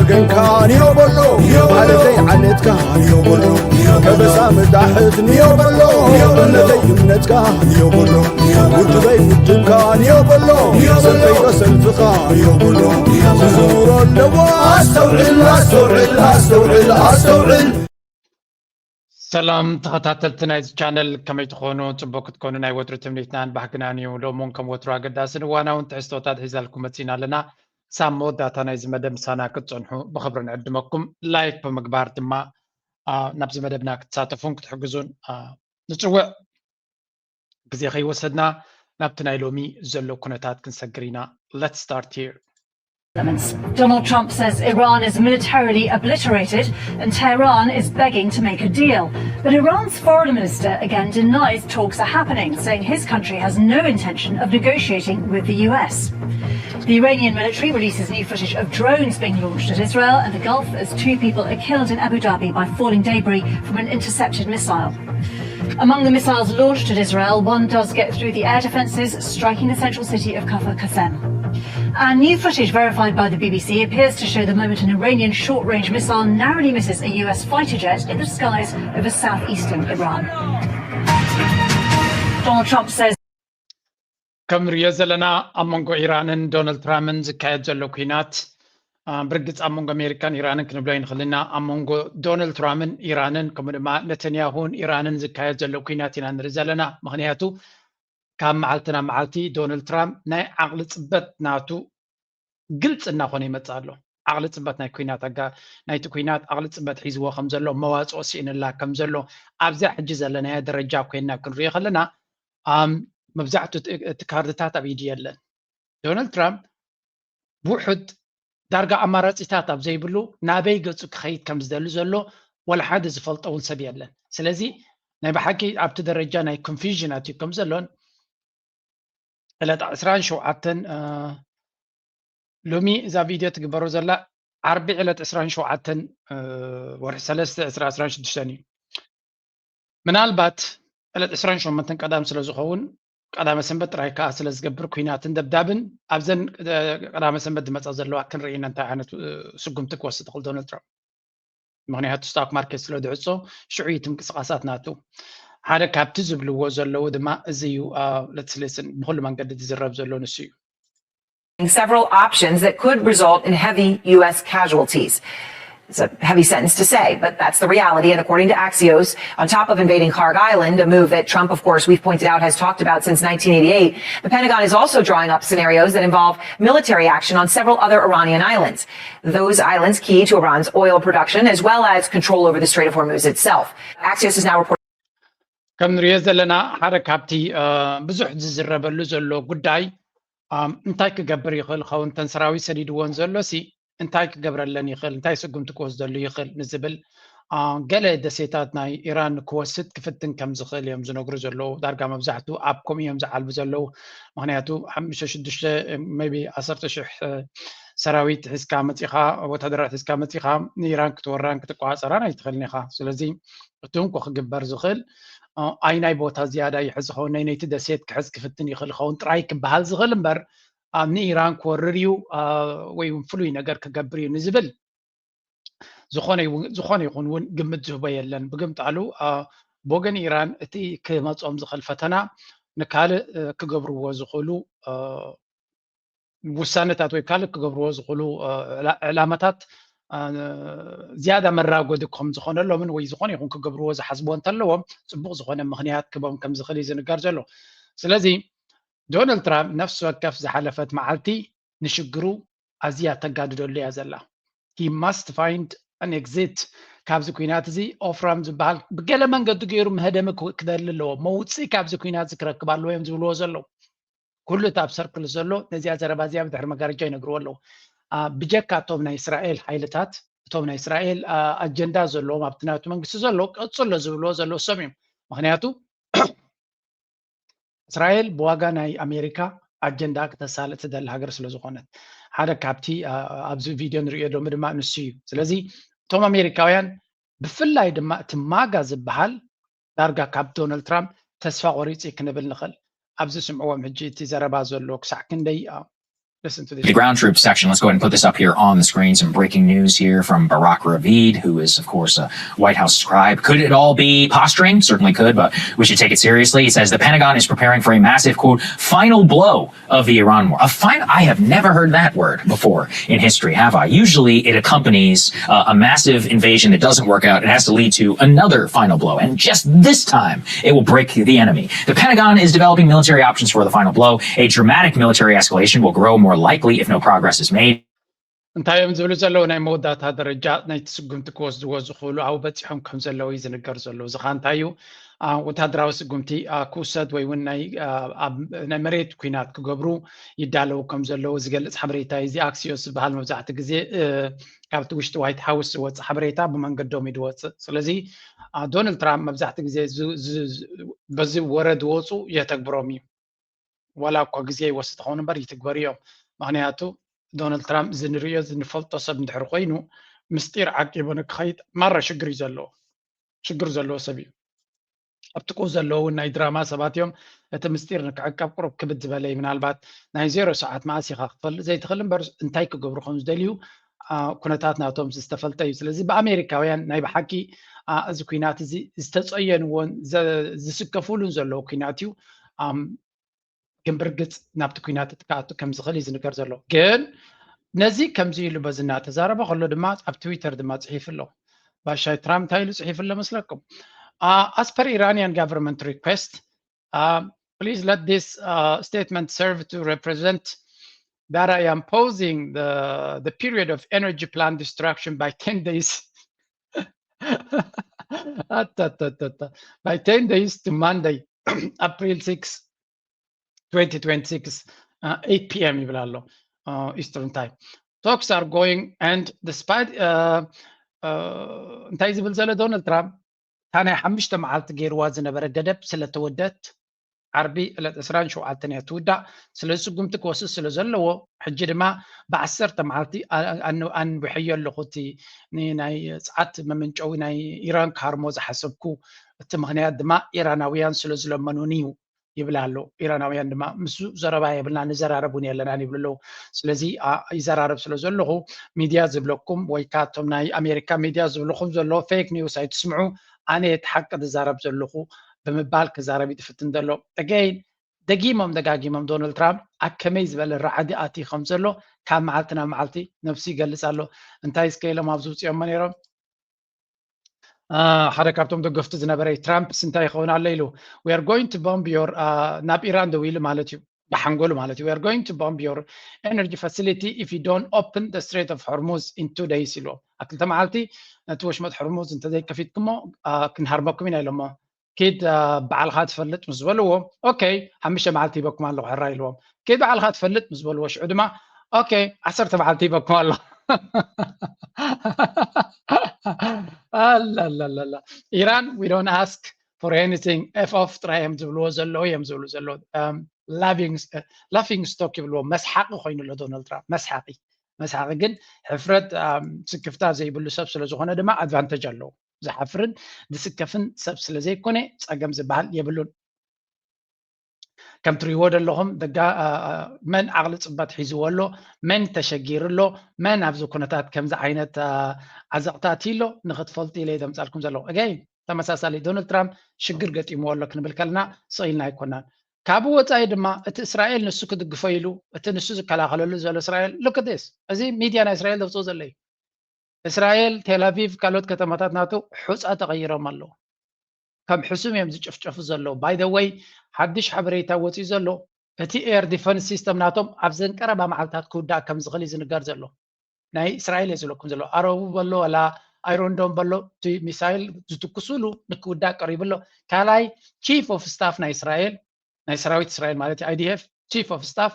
ገንካ ንዮ በሎ፣ ማለተይ ዓሌትካ ንዮ በሎ፣ ከበሳ ምጣሕት ንዮ በሎ፣ እምነተይ እምነትካ ንዮ በሎ፣ ውድበይ ውድብካ ንዮ በሎ፣ ሰልፈይ ሰልፍኻ ንዮ በሎ፣ ዝዝውሮ ኣለዎ። ኣስተውዕል ኣስተውዕል ኣስተውዕል ኣስተውዕል። ሰላም ተኸታተልቲ ናይዚ ቻነል፣ ከመይ ትኾኑ? ጽቡቅ ክትኮኑ ናይ ወትሩ ትምኒትናን ባህግናን እዩ። ሎሚ እውን ከም ወትሩ ኣገዳስን እዋናውን ትሕዝቶታት ሒዛልኩም መጺና ኣለና። ሳብ መወዳእታ ናይዚ መደብ ምሳና ክትጸንሑ ብኽብሪ ንዕድመኩም። ላይክ ብምግባር ድማ ናብዚ መደብና ክትሳተፉን ክትሕግዙን ንጽውዕ። ግዜ ከይወሰድና ናብቲ ናይ ሎሚ ዘሎ ኩነታት ክንሰግር ኢና። Let's start here. Donald Trump says Iran is militarily obliterated and Tehran is begging to make a deal. But Iran's foreign minister again denies talks are happening, saying his country has no intention of negotiating with the U S. The Iranian military releases new footage of drones being launched at Israel and the Gulf as two people are killed in Abu Dhabi by falling debris from an intercepted missile. Among the missiles launched at Israel, one does get through the air defences, striking the central city of Kafr Qasem. And new footage verified by the B B C appears to show the moment an Iranian short-range missile narrowly misses a U S fighter jet in the skies over southeastern Iran. Donald Trump says ከም ንሪኦ ዘለና ኣብ መንጎ ኢራንን ዶናልድ ትራምፕን ዝካየድ ዘሎ ኩናት ብርግፅ ኣብ መንጎ ኣሜሪካን ኢራንን ክንብሎ ይንኽእል ኢና። ኣብ መንጎ ዶናልድ ትራምፕን ኢራንን ከምኡ ድማ ነተንያሁን ኢራንን ዝካየድ ዘሎ ኩናት ኢና ንርኢ ዘለና። ምክንያቱ ካብ መዓልቲ ናብ መዓልቲ ዶናልድ ትራምፕ ናይ ዓቕሊ ፅበት ናቱ ግልፂ እናኾነ ይመፅእ ኣሎ። ዓቕሊ ፅበት ናይ ኩናት ኣጋ ናይቲ ኩናት ዓቕሊ ፅበት ሒዝዎ ከም ዘሎ፣ መዋፅኦ ስኢንላ ከም ዘሎ፣ ኣብዛ ሕጂ ዘለናዮ ደረጃ ኮይንና ክንሪኦ ከለና መብዛሕትኡ እቲ ካርድታት ኣብ ኢዱ የለን። ዶናልድ ትራምፕ ብውሑድ ዳርጋ ኣማራፂታት ኣብ ዘይብሉ ናበይ ገፁ ክኸይድ ከም ዝደሊ ዘሎ ዋላ ሓደ ዝፈልጦ እውን ሰብ የለን። ስለዚ ናይ ብሓቂ ኣብቲ ደረጃ ናይ ኮንፊውዥን ኣትዩ ከም ዘሎን ዕለት ዕስራን ሸውዓተን ሎሚ እዛ ቪድዮ ትግበሮ ዘላ ዓርቢ ዕለት ዕስራን ሸውዓተን ወርሒ ሰለስተ ዕስራ ዕስራን ሽዱሽተን እዩ። ምናልባት ዕለት ዕስራን ሸሞንተን ቀዳም ስለ ዝኸውን ቀዳመ ሰንበት ጥራይ ከዓ ስለ ዝገብር ኩናትን ደብዳብን ኣብዘን ቀዳመ ሰንበት ዝመፃ ዘለዋ ክንርኢ ኢና እንታይ ዓይነት ስጉምቲ ክወስድ ይኽእል ዶናልድ ትራምፕ። ምክንያቱ ስታክ ማርኬት ስለ ድዕፆ ሽዑ እዩ እቲ ምንቅስቃሳት ናቱ። ሓደ ካብቲ ዝብልዎ ዘለዉ ድማ እዚ እዩ። Let's listen። ብኩሉ መንገዲ ዝዝረብ ዘሎ ንሱ እዩ። Several options that could result in heavy U S casualties. It's a heavy sentence to say, but that's the reality. And according to Axios, on top of invading Kharg Island, a move that Trump, of course, we've pointed out, has talked about since nineteen eighty-eight, the Pentagon is also drawing up scenarios that involve military action on several other Iranian islands. Those islands key to Iran's oil production, as well as control over the Strait of Hormuz itself. Axios is now reporting. ከም ንሪኦ ዘለና ሓደ ካብቲ ብዙሕ ዝዝረበሉ ዘሎ ጉዳይ እንታይ ክገብር ይኽእል ኸውን? እተን ሰራዊት ሰዲድዎን ዘሎ ሲ እንታይ ክገብረለን ይኽእል? እንታይ ስጉምቲ ክወስደሉ ይኽእል ንዝብል ገለ ደሴታት ናይ ኢራን ክወስድ ክፍትን ከም ዝኽእል እዮም ዝነግሩ ዘለዉ። ዳርጋ መብዛሕትኡ ኣብ ከምኡ እዮም ዝዓልቡ ዘለዉ። ምክንያቱ ሓሙሽተ ሽዱሽተ ሜይ ቢ ዓሰርተ ሽሕ ሰራዊት ሒዝካ መፂኻ፣ ወታደራት ሒዝካ መፂኻ ንኢራን ክትወራን ክትቆፃፀራን ኣይትኽእልን ኢኻ። ስለዚ እቲ እንኮ ክግበር ዝኽእል ኣይ ናይ ቦታ ዝያዳ ይሕዝ ኸውን፣ ናይ ነይቲ ደሴት ክሕዝ ክፍትን ይኽእል ኸውን ጥራይ ክበሃል ዝኽእል እምበር ንኢራን ክወርር እዩ ወይ እውን ፍሉይ ነገር ክገብር እዩ ንዝብል ዝኾነ ይኹን እውን ግምት ዝህቦ የለን። ብግምጣሉ ብወገን ኢራን እቲ ክመፆም ዝኽእል ፈተና ንካልእ ክገብርዎ ዝኽእሉ ውሳነታት ወይ ካልእ ክገብርዎ ዝኽእሉ ዕላማታት ዝያዳ መራጎዲ ከም ዝኾነሎምን ወይ ዝኾነ ይኹን ክገብርዎ ዝሓስብዎ እንተለዎም ፅቡቕ ዝኾነ ምኽንያት ክቦም ከም ዝኽእል እዩ ዝንገር ዘሎ። ስለዚ ዶናልድ ትራምፕ ነፍሲ ወከፍ ዝሓለፈት መዓልቲ ንሽግሩ ኣዝያ ተጋድደሉ እያ ዘላ። He must find an exit ካብዚ ኩናት እዚ። ኦፍራም ዝበሃል ብገለ መንገዲ ገይሩ መህደሚ ክደሊ ኣለዎ። መውፅኢ ካብዚ ኩናት እዚ ክረክብ ኣለዎ እዮም ዝብልዎ ዘለዉ። ኩሉ እቲ ኣብ ሰርክል ዘሎ ነዚኣ ዘረባ እዚኣ ብድሕሪ መጋረጃ ይነግርዎ ኣለዉ። ብጀካ እቶም ናይ እስራኤል ሓይልታት፣ እቶም ናይ እስራኤል ኣጀንዳ ዘለዎም ኣብቲ ናቱ መንግስቲ ዘሎ ቀፅሎ ዝብልዎ ዘለዉ እሶም እዮም። ምክንያቱ እስራኤል ብዋጋ ናይ ኣሜሪካ ኣጀንዳ ክተሳልጥ ትደሊ ሃገር ስለ ዝኾነት ሓደ ካብቲ ኣብዚ ቪድዮ ንሪኦ ሎሚ ድማ ንሱ እዩ። ስለዚ እቶም ኣሜሪካውያን ብፍላይ ድማ እቲ ማጋ ዝበሃል ዳርጋ ካብ ዶናልድ ትራምፕ ተስፋ ቆሪፁ ክንብል ንኽእል። ኣብዚ ስምዕዎም ሕጂ እቲ ዘረባ ዘሎ ክሳዕ ክንደይ Listen to this. The ground troops section. Let's go ahead and put this up here on the screen. Some breaking news here from Barack Ravid, who is, of course, a White House scribe. Could it all be posturing? Certainly could, but we should take it seriously. He says the Pentagon is preparing for a massive, quote, final blow of the Iran war. A fine, I have never heard that word before in history, have I? Usually it accompanies uh, a massive invasion that doesn't work out. It has to lead to another final blow. And just this time, it will break the enemy. The Pentagon is developing military options for the final blow. A dramatic military escalation will grow more likely if no progress is made. እንታይ እዮም ዝብሉ ዘለዉ? ናይ መወዳእታ ደረጃ ናይቲ ስጉምቲ ክወስድዎ ዝኽእሉ ኣብኡ በፂሖም ከም ዘለዉ እዩ ዝንገር ዘለዉ። እዚ ኸዓ እንታይ እዩ? ወታደራዊ ስጉምቲ ክውሰድ ወይ እውን ናይ መሬት ኩናት ክገብሩ ይዳለዉ ከም ዘለዉ ዝገልፅ ሓበሬታ እዩ። እዚ ኣክሲዮስ ዝበሃል መብዛሕትኡ ግዜ ካብቲ ውሽጢ ዋይት ሃውስ ዝወፅእ ሓበሬታ ብመንገዶም እዩ ዝወፅእ። ስለዚ ዶናልድ ትራምፕ መብዛሕትኡ ግዜ በዚ ወረ ዝወፁ የተግብሮም እዩ። ዋላ እኳ ግዜ ይወስድ ኸውን እምበር ይትግበሩ እዮም። ምክንያቱ ዶናልድ ትራምፕ እዚ ንርእዮ እዚ ንፈልጦ ሰብ እንድሕር ኮይኑ ምስጢር ዓቂቡ ንክኸይድ ማራ ሽግር እዩ ዘለዎ። ሽግር ዘለዎ ሰብ እዩ። ኣብ ጥቅኡ ዘለዉ እውን ናይ ድራማ ሰባት እዮም። እቲ ምስጢር ንክዕቀብ ቁሩብ ክብድ ዝበለ እዩ። ምናልባት ናይ ዜሮ ሰዓት መዓስ ኢኻ ክትፈልጥ ዘይትኽእል እምበር እንታይ ክገብሩ ከም ዝደልዩ ኩነታት ናቶም ዝተፈልጠ እዩ። ስለዚ ብኣሜሪካውያን ናይ ብሓቂ እዚ ኩናት እዚ ዝተፀየንዎን ዝስከፉሉን ዘለዉ ኩናት እዩ። ግን ብርግፅ ናብቲ ኩናት ክኣቱ ከም ዝኽእል እዩ ዝንገር ዘሎ። ግን ነዚ ከምዚ ኢሉ በዚ እናተዛረበ ከሎ ድማ ኣብ ትዊተር ድማ ፅሒፉ ኣሎ። ባሻይ ትራምፕ እንታይ ኢሉ ፅሒፉ ኣሎ መስለኩም? As per Iranian government request, please let this statement serve to represent that I am pausing the period of energy plant destruction by ten days. By ten days to Monday, April six, twenty twenty-six, eight p.m. ይብል ኣሎ Eastern time. Talks are going and despite እንታይ ዝብል ዘሎ ዶናልድ ትራምፕ እታ ናይ ሓሙሽተ መዓልቲ ገይርዋ ዝነበረ ገደብ ስለተወደት ዓርቢ ዕለት ዕስራን ሸውዓተን እያ ትውዳእ። ስለዚ ስጉምቲ ክወስድ ስለ ዘለዎ ሕጂ ድማ ብዓሰርተ መዓልቲ ኣንዊሐዮ ኣለኹ እቲ ናይ ፀዓት መመንጨዊ ናይ ኢራን ክሃርሞ ዝሓሰብኩ። እቲ ምክንያት ድማ ኢራናውያን ስለ ዝለመኑኒ እዩ ይብል ኣሎ። ኢራናውያን ድማ ምስ ዘረባ የብልና ንዘራረብ እውን የለናን ይብሉ ኣለዉ። ስለዚ ይዘራረብ ስለ ዘለኹ ሚድያ ዝብለኩም ወይ ከዓ እቶም ናይ ኣሜሪካ ሚድያ ዝብልኹም ዘሎ ፌክ ኒውስ ኣይትስምዑ፣ ኣነ እቲ ሓቂ ዝዛረብ ዘለኹ ብምባል ክዛረብ ይትፍትን ዘሎ። Again ደጊሞም ደጋጊሞም ዶናልድ ትራምፕ ኣብ ከመይ ዝበለ ራዕዲ ኣትዩ ከም ዘሎ ካብ መዓልቲ ናብ መዓልቲ ነብሱ ይገልፅ ኣሎ። እንታይ እስከ ኢሎም ኣብዚ ውፅኦሞ ነይሮም? ሓደ ካብቶም ደገፍቱ ዝነበረ ትራምፕስ እንታይ ይኸውን ኣሎ ኢሉ we are going to bomb your ናብ ኢራን ደው ኢሉ ማለት እዩ ብሓንጎሉ ማለት እዩ we are going to bomb your energy facility if you don't open the Strait of Hormuz in two days ኢልዎም። ኣብ ክልተ መዓልቲ ነቲ ወሽመጥ ሕርሙዝ እንተዘይከፊትኩሞ ክንሃርመኩም ኢና ኢሎሞ። ኪድ ባዕልኻ ትፈልጥ ምስ በልዎ okay ሓሙሽተ መዓልቲ ሂበኩም ኣለኹ ሕራይ ኢልዎም። ኪድ ባዕልኻ ትፈልጥ ምስ በልዎ ሽዑ ድማ okay ዓሰርተ መዓልቲ ሂበኩም ኣለኹ። ኣላላላላ ኢራን we don't ask for anything, F off ጥራይ እዮም ዝብልዎ ዘለዉ እዮም ዝብሉ ዘለዉ። Laughing stock ይብልዎ። መስሓቂ ኮይኑ ኣሎ ዶናልድ ትራምፕ መስሓቂ። መስሓቂ ግን ሕፍረት ስክፍታ ዘይብሉ ሰብ ስለ ዝኾነ ድማ advantage ኣለዎ። ዝሓፍርን ዝስከፍን ሰብ ስለ ዘይኮነ ፀገም ዝበሃል የብሉን። ከም ትሪእዎ ዘለኹም ደጋ መን ዓቕሊ ፅበት ሒዝዎ ኣሎ፣ መን ተሸጊሩ ኣሎ፣ መን ኣብዚ ኩነታት ከምዚ ዓይነት ዓዘቕቲ ኣትዩ ኣሎ ንክትፈልጡ ኢለ እየ ዘምፃልኩም ዘለኹ። Again ተመሳሳሊ ዶናልድ ትራምፕ ሽግር ገጢምዎ ኣሎ ክንብል ከለና ስቕ ኢልና ኣይኮናን። ካብኡ ወፃኢ ድማ እቲ እስራኤል ንሱ ክድግፎ ኢሉ እቲ ንሱ ዝከላኸለሉ ዘሎ እስራኤል look at this እዚ ሚድያ ናይ እስራኤል ዘውፅኦ ዘሎ እዩ። እስራኤል ቴል ኣቪቭ ካልኦት ከተማታት ናቱ ሑፃ ተቐይሮም ኣለዉ። ከም ሕሱም እዮም ዝጭፍጨፉ ዘለዉ። By the way ሓድሽ ሓበሬታ ወፂኡ ዘሎ እቲ air defense system ናቶም ኣብዘን ቀረባ መዓልታት ክውዳእ ከም ዝኽእል እዩ ዝንገር ዘሎ። ናይ እስራኤል እየ ዝብለኩም ዘሎ ኣረቡ በሎ ዋላ ኣይሮንዶም በሎ እቲ ሚሳይል ዝትኩሱሉ ንክውዳእ ቀሪቡ ኣሎ። ካልኣይ chief of staff ናይ እስራኤል ናይ ሰራዊት እስራኤል ማለት IDF chief of staff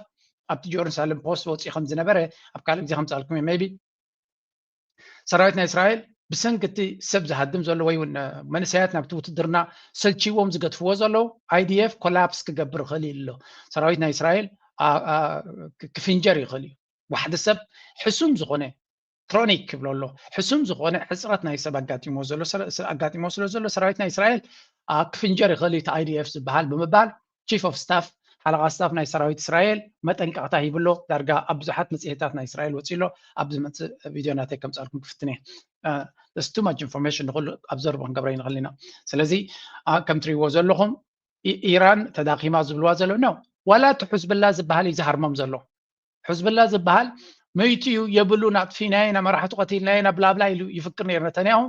ኣብቲ ጀሩሳሌም ፖስት ወፂኡ ከም ዝነበረ ኣብ ካልእ ግዜ ከምፃልኩም እየ maybe ሰራዊት ናይ እስራኤል ብሰንኪ እቲ ሰብ ዝሃድም ዘሎ ወይ እውን መንእሰያት ናብቲ ውትድርና ሰልችዎም ዝገድፍዎ ዘለዉ IDF ኮላፕስ ክገብር ይኽእል እዩ ኣሎ። ሰራዊት ናይ እስራኤል ክፍንጀር ይኽእል እዩ። ዋሕዲ ሰብ ሕሱም ዝኾነ ክሮኒክ ክብሎ ኣሎ ሕሱም ዝኾነ ሕፅረት ናይ ሰብ ኣጋጢሞ ዘሎ ኣጋጢሞ ስለ ዘሎ ሰራዊት ናይ እስራኤል ክፍንጀር ይኽእል እዩ እቲ IDF ዝበሃል ብምባል chief of staff ሓለቓ ስታፍ ናይ ሰራዊት እስራኤል መጠንቀቕታ ሂብሎ። ዳርጋ ኣብ ብዙሓት መፅሄታት ናይ እስራኤል ወፂሎ። ኣብ ዝመፅእ ቪድዮ ናተይ ከምፃልኩም ክፍትነ። There's too much information፣ ንኩሉ ኣብ ዘርቦ ክንገብረ ይንኽእል ኢና። ስለዚ ከም ትሪእዎ ዘለኹም ኢራን ተዳኺማ ዝብልዋ ዘሎ ነው። ዋላ እቲ ሑዝብላ ዝበሃል እዩ ዝሃርሞም ዘሎ። ሑዝብላ ዝበሃል መይቱ እዩ፣ የብሉን፣ ኣጥፊእናዮ ኢና፣ መራሕቱ ቀቲልናዮ ኢና፣ ብላብላ ኢሉ ይፍክር ነይሩ ነተንያሁ።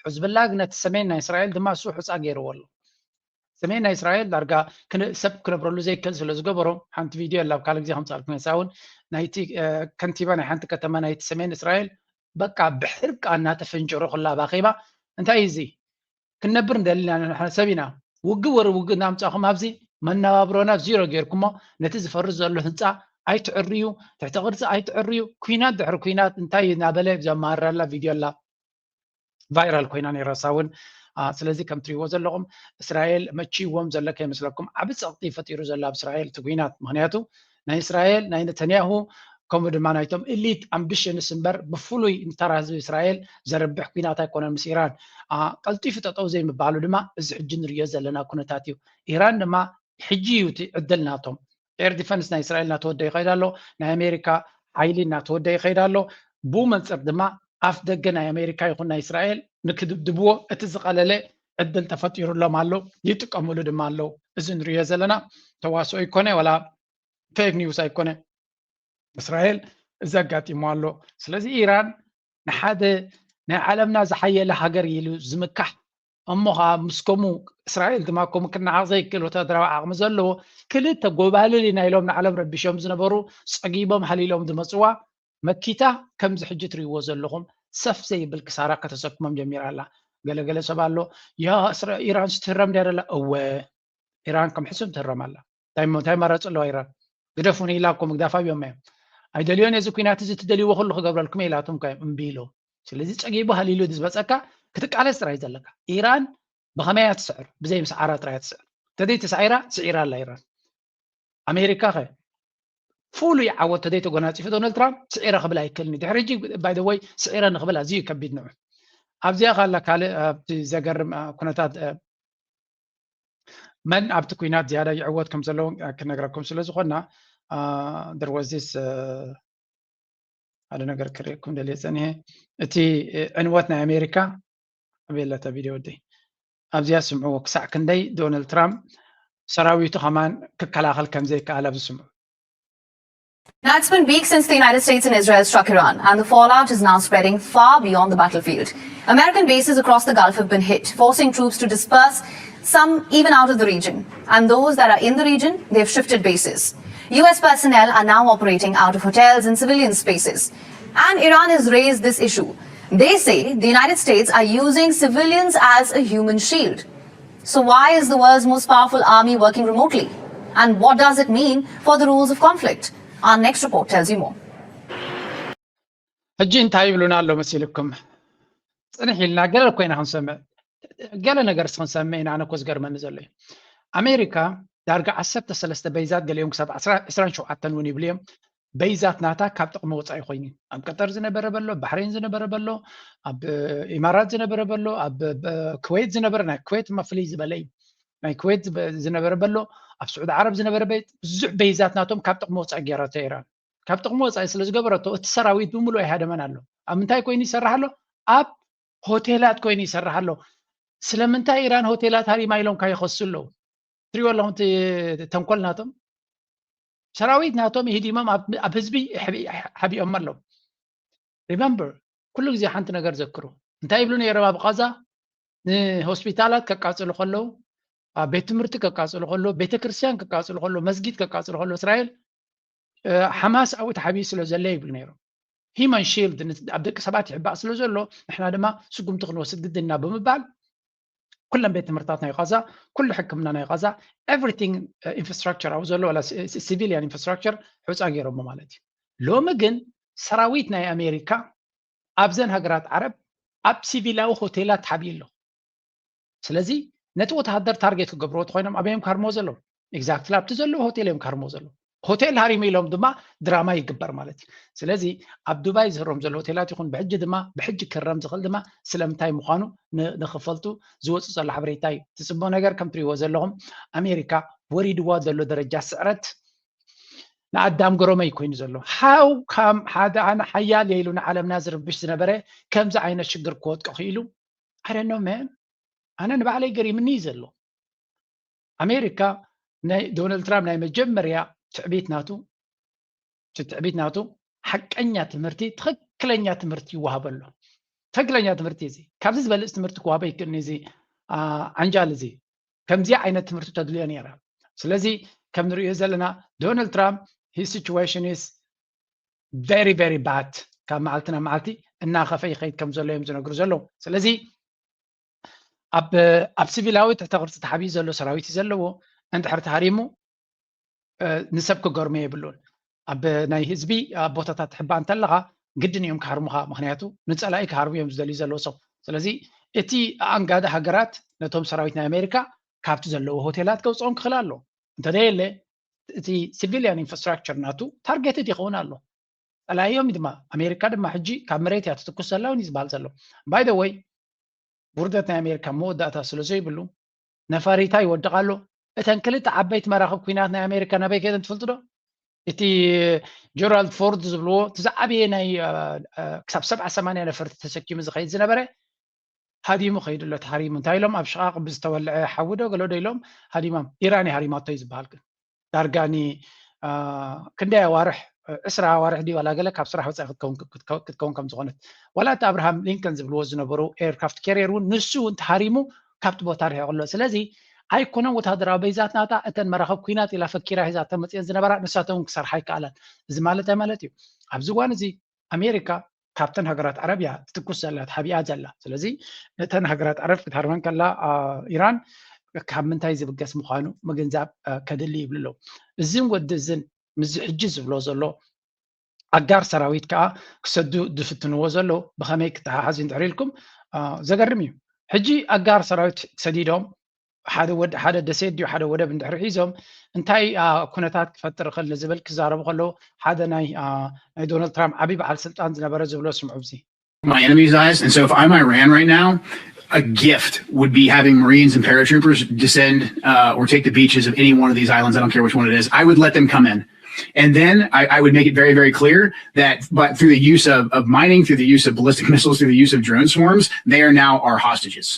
ሑዝብላ ግን ነቲ ሰሜን ናይ እስራኤል ድማ እሱ ሑፃ ገይርዎ ኣሎ። ሰሜን ናይ እስራኤል ዳርጋ ሰብ ክነብረሉ ዘይክእል ስለ ዝገበሮም፣ ሓንቲ ቪድዮ ኣላ፣ ኣብ ካልእ ግዜ ከምፃልኩም እያ። እውን ናይቲ ከንቲባ ናይ ሓንቲ ከተማ ናይቲ ሰሜን እስራኤል በቃ ብሕርቃ እናተፈንጀሩ ኩላ ባኼባ። እንታይ እዩ እዚ? ክንነብር እንደሊና ንሕና ሰብ ኢና። ውግእ ወረ ውግእ እናምፃኹም ኣብዚ መነባብሮና ዚሮ ጌርኩሞ፣ ነቲ ዝፈርስ ዘሎ ህንፃ ኣይትዕርዩ፣ ትሕቲ ቅርፂ ኣይትዕርዩ። ኩናት ድሕሪ ኩናት እንታይ እዩ እናበለ እዛ ማራላ ቪድዮ ኣላ ቫይራል ኮይና ነይራ እሳ እውን። ስለዚ ከም ትሪእዎ ዘለኹም እስራኤል መቺዎም ዘሎ ከይመስለኩም፣ ዓቢ ፀቕጢ ፈጢሩ ዘሎ ኣብ እስራኤል እቲ ኩናት። ምክንያቱ ናይ እስራኤል ናይ ነተንያሁ ከምኡ ድማ ናይቶም ኢሊት ኣምቢሽንስ እምበር ብፍሉይ ንተራ ህዝቢ እስራኤል ዘርብሕ ኩናት ኣይኮነን ምስ ኢራን። ቀልጢፉ ጠጠው ዘይምባሉ ድማ እዚ ሕጂ ንሪኦ ዘለና ኩነታት እዩ። ኢራን ድማ ሕጂ እዩ እቲ ዕድል ናቶም። ኤር ዲፈንስ ናይ እስራኤል እናተወደ ይኸይድ ኣሎ። ናይ ኣሜሪካ ሓይሊ እናተወደ ይኸይድ ኣሎ። ብኡ መንፅር ድማ ኣፍ ደገ ናይ ኣሜሪካ ይኹን ናይ እስራኤል ንክድብድብዎ እቲ ዝቐለለ ዕድል ተፈጢሩሎም ኣሎ። ይጥቀምሉ ድማ ኣለዉ። እዚ ንሪኦ ዘለና ተዋስኦ ኣይኮነ፣ ዋላ ፌክ ኒውስ ኣይኮነ። እስራኤል እዚ ኣጋጢሞ ኣሎ። ስለዚ ኢራን ንሓደ ናይ ዓለምና ዝሓየለ ሃገር ኢሉ ዝምካሕ እሞ ከዓ ምስ ከምኡ እስራኤል ድማ ከምኡ ክነዓቕ ዘይክእል ወታደራዊ ዓቕሚ ዘለዎ ክልተ ጎባልል ኢና ኢሎም ንዓለም ረቢሾም ዝነበሩ ፀጊቦም ሃሊሎም ዝመፅዋ መኪታ ከምዚ ሕጂ ትሪእዎ ዘለኹም ሰፍ ዘይብል ክሳራ ከተሰክሞም ጀሚራ ኣላ። ገለገለ ሰብ ኣሎ ያ ኢራን ስትህረም ድያ ደላ? እወ ኢራን ከም ሕሱም ትህረም ኣላ። እንታይ ኣማራፂ ኣለዋ ኢራን? ግደፉኒ ኢላ እኮ ምግዳፍ ኣብዮም እዮም። ኣይደልዮን እዚ ኩናት እዚ ትደልይዎ ኩሉ ክገብረልኩም እየ ኢላቶም እኮ እዮም እምቢ ኢሎም። ስለዚ ፀጊቡ ሃሊሉ ዝመፀካ ክትቃለስ ጥራይ ዘለካ። ኢራን ብኸመይ እያ ትስዕር? ብዘይ ምስዓራ ጥራይ እያ ትስዕር። ተደይ ተሳዒራ ስዒራ ኣላ ኢራን። ኣሜሪካ ኸ ፍሉይ ዓወት ተደይ ተጎናፂፉ ዶናልድ ትራምፕ ስዒረ ክብል ኣይክእልን እዩ። ድሕሪ ሕጂ ባይ ዘ ወይ ስዒረ ንክብል ኣዝዩ ከቢድ ንዑ። ኣብዚኣ ካላ ካልእ ኣብቲ ዘገርም ኩነታት መን ኣብቲ ኩናት ዝያዳ ይዕወት ከም ዘለዎም ክነግረኩም ስለ ዝኾንና፣ there was this ሓደ ነገር ክርእየኩም ደልየ ጸኒሐ። እቲ ዕንወት ናይ ኣሜሪካ ኣበይ ኣላ እታ ቪድዮ ወደይ? ኣብዚኣ ስምዕዎ፣ ክሳዕ ክንደይ ዶናልድ ትራምፕ ሰራዊቱ ከማን ክከላኸል ከም ዘይከኣለ ኣብዚ ስምዑ። Now, it's been weeks since the United States and Israel struck Iran, and the fallout is now spreading far beyond the battlefield. American bases across the Gulf have been hit, forcing troops to disperse, some even out of the region. And those that are in the region, they've shifted bases. U S personnel are now operating out of hotels and civilian spaces. And Iran has raised this issue. They say the United States are using civilians as a human shield. So why is the world's most powerful army working remotely? And what does it mean for the rules of conflict? Our next report tells you more. ሕጂ እንታይ ይብሉና ኣሎ መሲልኩም? ፅንሕ ኢልና ገለ ኮይና ክንሰምዕ፣ ገለ ነገር ክንሰምዕ ኢና። ኣነ እኮ ዝገርመኒ ዘሎ እዩ፣ ኣሜሪካ ዳርጋ ዓሰርተ ሰለስተ በይዛት፣ ገሊኦም ክሳብ ዕስራን ሸውዓተን እውን ይብሉ እዮም፣ በይዛት ናታ ካብ ጥቕሚ ወፃኢ ኮይኑ፣ ኣብ ቀጠር ዝነበረ በሎ፣ ባሕሬን ዝነበረ በሎ፣ ኣብ ኢማራት ዝነበረ በሎ፣ ኣብ ኩዌት ዝነበረ፣ ናይ ኩዌት ማ ፍልይ ዝበለ እዩ፣ ናይ ኩዌት ዝነበረ በሎ፣ ኣብ ስዑዲ ዓረብ ዝነበረ በይት፣ ብዙሕ በይዛት ናቶም ካብ ጥቕሚ ወፃኢ ገይራቶ ኢራን። ካብ ጥቕሚ ወፃኢ ስለ ዝገበረቶ እቲ ሰራዊት ብምሉእ ኣይሃደመን ኣሎ። ኣብ ምንታይ ኮይኑ ይሰርሕ ኣሎ? ኣብ ሆቴላት ኮይኑ ይሰርሕ ኣሎ። ስለምንታይ ኢራን ሆቴላት ሃሪማ ኢሎም ካይኸሱ ኣለዉ? ትሪእዎ ኣለኹም እቲ ተንኮል ናቶም። ሰራዊት ናቶም ይህዲሞም ኣብ ህዝቢ ሓቢኦም ኣለዉ። ሪመምበር፣ ኩሉ ግዜ ሓንቲ ነገር ዘክሩ። እንታይ ይብሉ ነይሮም ኣብ ቃዛ? ንሆስፒታላት ከቃፅሉ ከለዉ፣ ኣብ ቤት ትምህርቲ ከቃፅሉ ከለዉ፣ ቤተክርስትያን ከቃፅሉ ከለዉ፣ መስጊድ ከቃፅሉ ከለዉ እስራኤል ሓማስ ኣብኡ ተሓቢኡ ስለ ዘሎ ይብሉ ነይሮም። ሂማን ሺልድ ኣብ ደቂ ሰባት ይሕባእ ስለ ዘሎ ንሕና ድማ ስጉምቲ ክንወስድ ግድና ብምባል ኩለን ቤት ትምህርታት ናይ ቃዛ፣ ኩሉ ሕክምና ናይ ቃዛ፣ ኤቭሪቲንግ ኢንፍራስትራክቸር ኣብኡ ዘሎ ዋላ ሲቪሊያን ኢንፍራስትራክቸር ሑፃ ገይሮሞ ማለት እዩ። ሎሚ ግን ሰራዊት ናይ ኣሜሪካ ኣብዘን ሃገራት ዓረብ ኣብ ሲቪላዊ ሆቴላት ተሓቢኡ ኣሎ። ስለዚ ነቲ ወተሃደር ታርጌት ክገብርዎ ተኮይኖም ኣበይ እዮም ክሃርምዎ ዘለዉ? ኤግዛክትሊ ኣብቲ ዘለዉ ሆቴል እዮም ክሃርምዎ ዘለዉ። ሆቴል ሃሪሙ ኢሎም ድማ ድራማ ይግበር ማለት እዩ። ስለዚ ኣብ ዱባይ ዝህረም ዘሎ ሆቴላት ይኹን ብሕጂ ድማ ብሕጂ ክህረም ዝኽእል ድማ ስለምንታይ ምዃኑ ንክፈልጡ ዝወፅእ ዘሎ ሓበሬታ እዩ። እቲ ፅቡቅ ነገር ከም ትሪእዎ ዘለኹም ኣሜሪካ ወሪድዋ ዘሎ ደረጃ ስዕረት ንኣዳም ገረመይ ኮይኑ ዘሎ። How come ሓደ ኣነ ሓያል እየ ኢሉ ንዓለምና ዝርብሽ ዝነበረ ከምዚ ዓይነት ሽግር ክወድቅ ክኢሉ? I don't know, man. ኣነ ንባዕለይ ገሪምኒ እዩ ዘሎ። ኣሜሪካ ናይ ዶናልድ ትራምፕ ናይ መጀመርያ ትዕቢት ናቱ፣ እቲ ትዕቢት ናቱ ሓቀኛ ትምህርቲ፣ ትኽክለኛ ትምህርቲ ይወሃበሉ። ትኽክለኛ ትምህርቲ እዚ ካብዚ ዝበልፅ ትምህርቲ ክወሃበ ይክእልኒ እዚ ዓንጃል እዚ ከምዚኣ ዓይነት ትምህርቲ ተድልዮ ነይራ። ስለዚ ከም ንሪኦ ዘለና ዶናልድ ትራምፕ his situation is very very bad፣ ካብ መዓልቲ ናብ መዓልቲ እናኸፈ ይኸይድ ከም ዘሎ እዮም ዝነግሩ ዘለዉ። ስለዚ ኣብ ኣብ ሲቪላዊ ትሕተ ቅርፂ ተሓቢኡ ዘሎ ሰራዊት እዩ ዘለዎ። እንድሕር ተሃሪሙ ንሰብ ክገርሞ የብሉን። ኣብ ናይ ህዝቢ ኣብ ቦታታት ትሕባእ እንተለኻ ግድን እዮም ክሃርሙኻ። ምክንያቱ ንፀላኢ ክሃርሙ እዮም ዝደልዩ ዘለዉ ሰብ። ስለዚ እቲ ኣኣንጋዲ ሃገራት ነቶም ሰራዊት ናይ ኣሜሪካ ካብቲ ዘለዎ ሆቴላት ከውፅኦም ክኽእል ኣሎ። እንተደየለ እቲ ሲቪሊያን ኢንፍራስትራክቸር ናቱ ታርጌትድ ይኸውን ኣሎ። ፀላኢዮም ድማ ኣሜሪካ ድማ ሕጂ ካብ መሬት እያ ትትኩስ ዘላ እውን እዩ ዝበሃል ዘሎ። By the way ውርደት ናይ ኣሜሪካ መወዳእታ ስለ ዘይብሉ ነፋሪታ ይወድቕ ኣሎ። እተን ክልተ ዓበይቲ መራኽብ ኩናት ናይ ኣሜሪካ ናበይ ከይደን ትፈልጡ ዶ? እቲ ጀራልድ ፎርድ ዝብልዎ እቲ ዝዓበየ ናይ ክሳብ ሰብዓ ሰማንያ ነፈርቲ ተሰኪሙ ዝኸይድ ዝነበረ ሃዲሙ ከይዱ ኣሎ። ተሃሪሙ እንታይ ኢሎም ኣብ ሽቓቕ ብዝተወልዐ ሓዊ ዶ ገለ ዶ ኢሎም ሃዲሞም። ኢራን እያ ሃሪማቶ እዩ ዝበሃል። ግን ዳርጋ ኒ ክንደይ ኣዋርሕ ዕስራ ኣዋርሕ ድዩ ዋላ ገለ ካብ ስራሕ ወፃኢ ክትከውን ከም ዝኾነት ዋላ እቲ ኣብርሃም ሊንከን ዝብልዎ ዝነበሩ ኤርክራፍት ካሪየር እውን ንሱ እውን ተሃሪሙ ካብቲ ቦታ ርሒቑ ኣሎ። ስለዚ ኣይኮነን ወታደራዊ በይዛት ናታ እተን መራኸብ ኩናት ኢላ ፈኪራ ሒዛ ተመፅኤን ዝነበራ ንሳተን እውን ክሰርሓ ይከኣላን። እዚ ማለት እንታይ ማለት እዩ? ኣብዚ እዋን እዚ ኣሜሪካ ካብተን ሃገራት ዓረብ እያ ትትኩስ ዘላ፣ ተሓቢኣ ዘላ። ስለዚ እተን ሃገራት ዓረብ ክትሃርመን ከላ ኢራን ካብ ምንታይ ዝብገስ ምዃኑ ምግንዛብ ከድሊ ይብሉ ኣለዉ። እዝን ወዲ እዝን ምስዚ ሕጂ ዝብሎ ዘሎ ኣጋር ሰራዊት ከዓ ክሰዱ ዝፍትንዎ ዘለዉ ብኸመይ ክተሓሓዝ እንድሕር ኢልኩም ዘገርም እዩ። ሕጂ ኣጋር ሰራዊት ሰዲዶም ሓደ ወድ ሓደ ደሴት ድዩ ሓደ ወደብ እንድሕር ሒዞም እንታይ ኩነታት ክፈጥር ይኽእል ንዝብል ክዛረቡ ከለዉ ሓደ ናይ ናይ ዶናልድ ትራምፕ ዓብዪ በዓል ስልጣን ዝነበረ ዝብሎ ስምዑ ብዚ my enemy's eyes. And so if I'm Iran right now, a gift would be having Marines and paratroopers descend uh, or take the beaches of any one of these islands. I don't care which one it is. I would let them come in. And then I, I would make it very, very clear that but through the use of, of mining, through the use of ballistic missiles, through the use of drone swarms, they are now our hostages.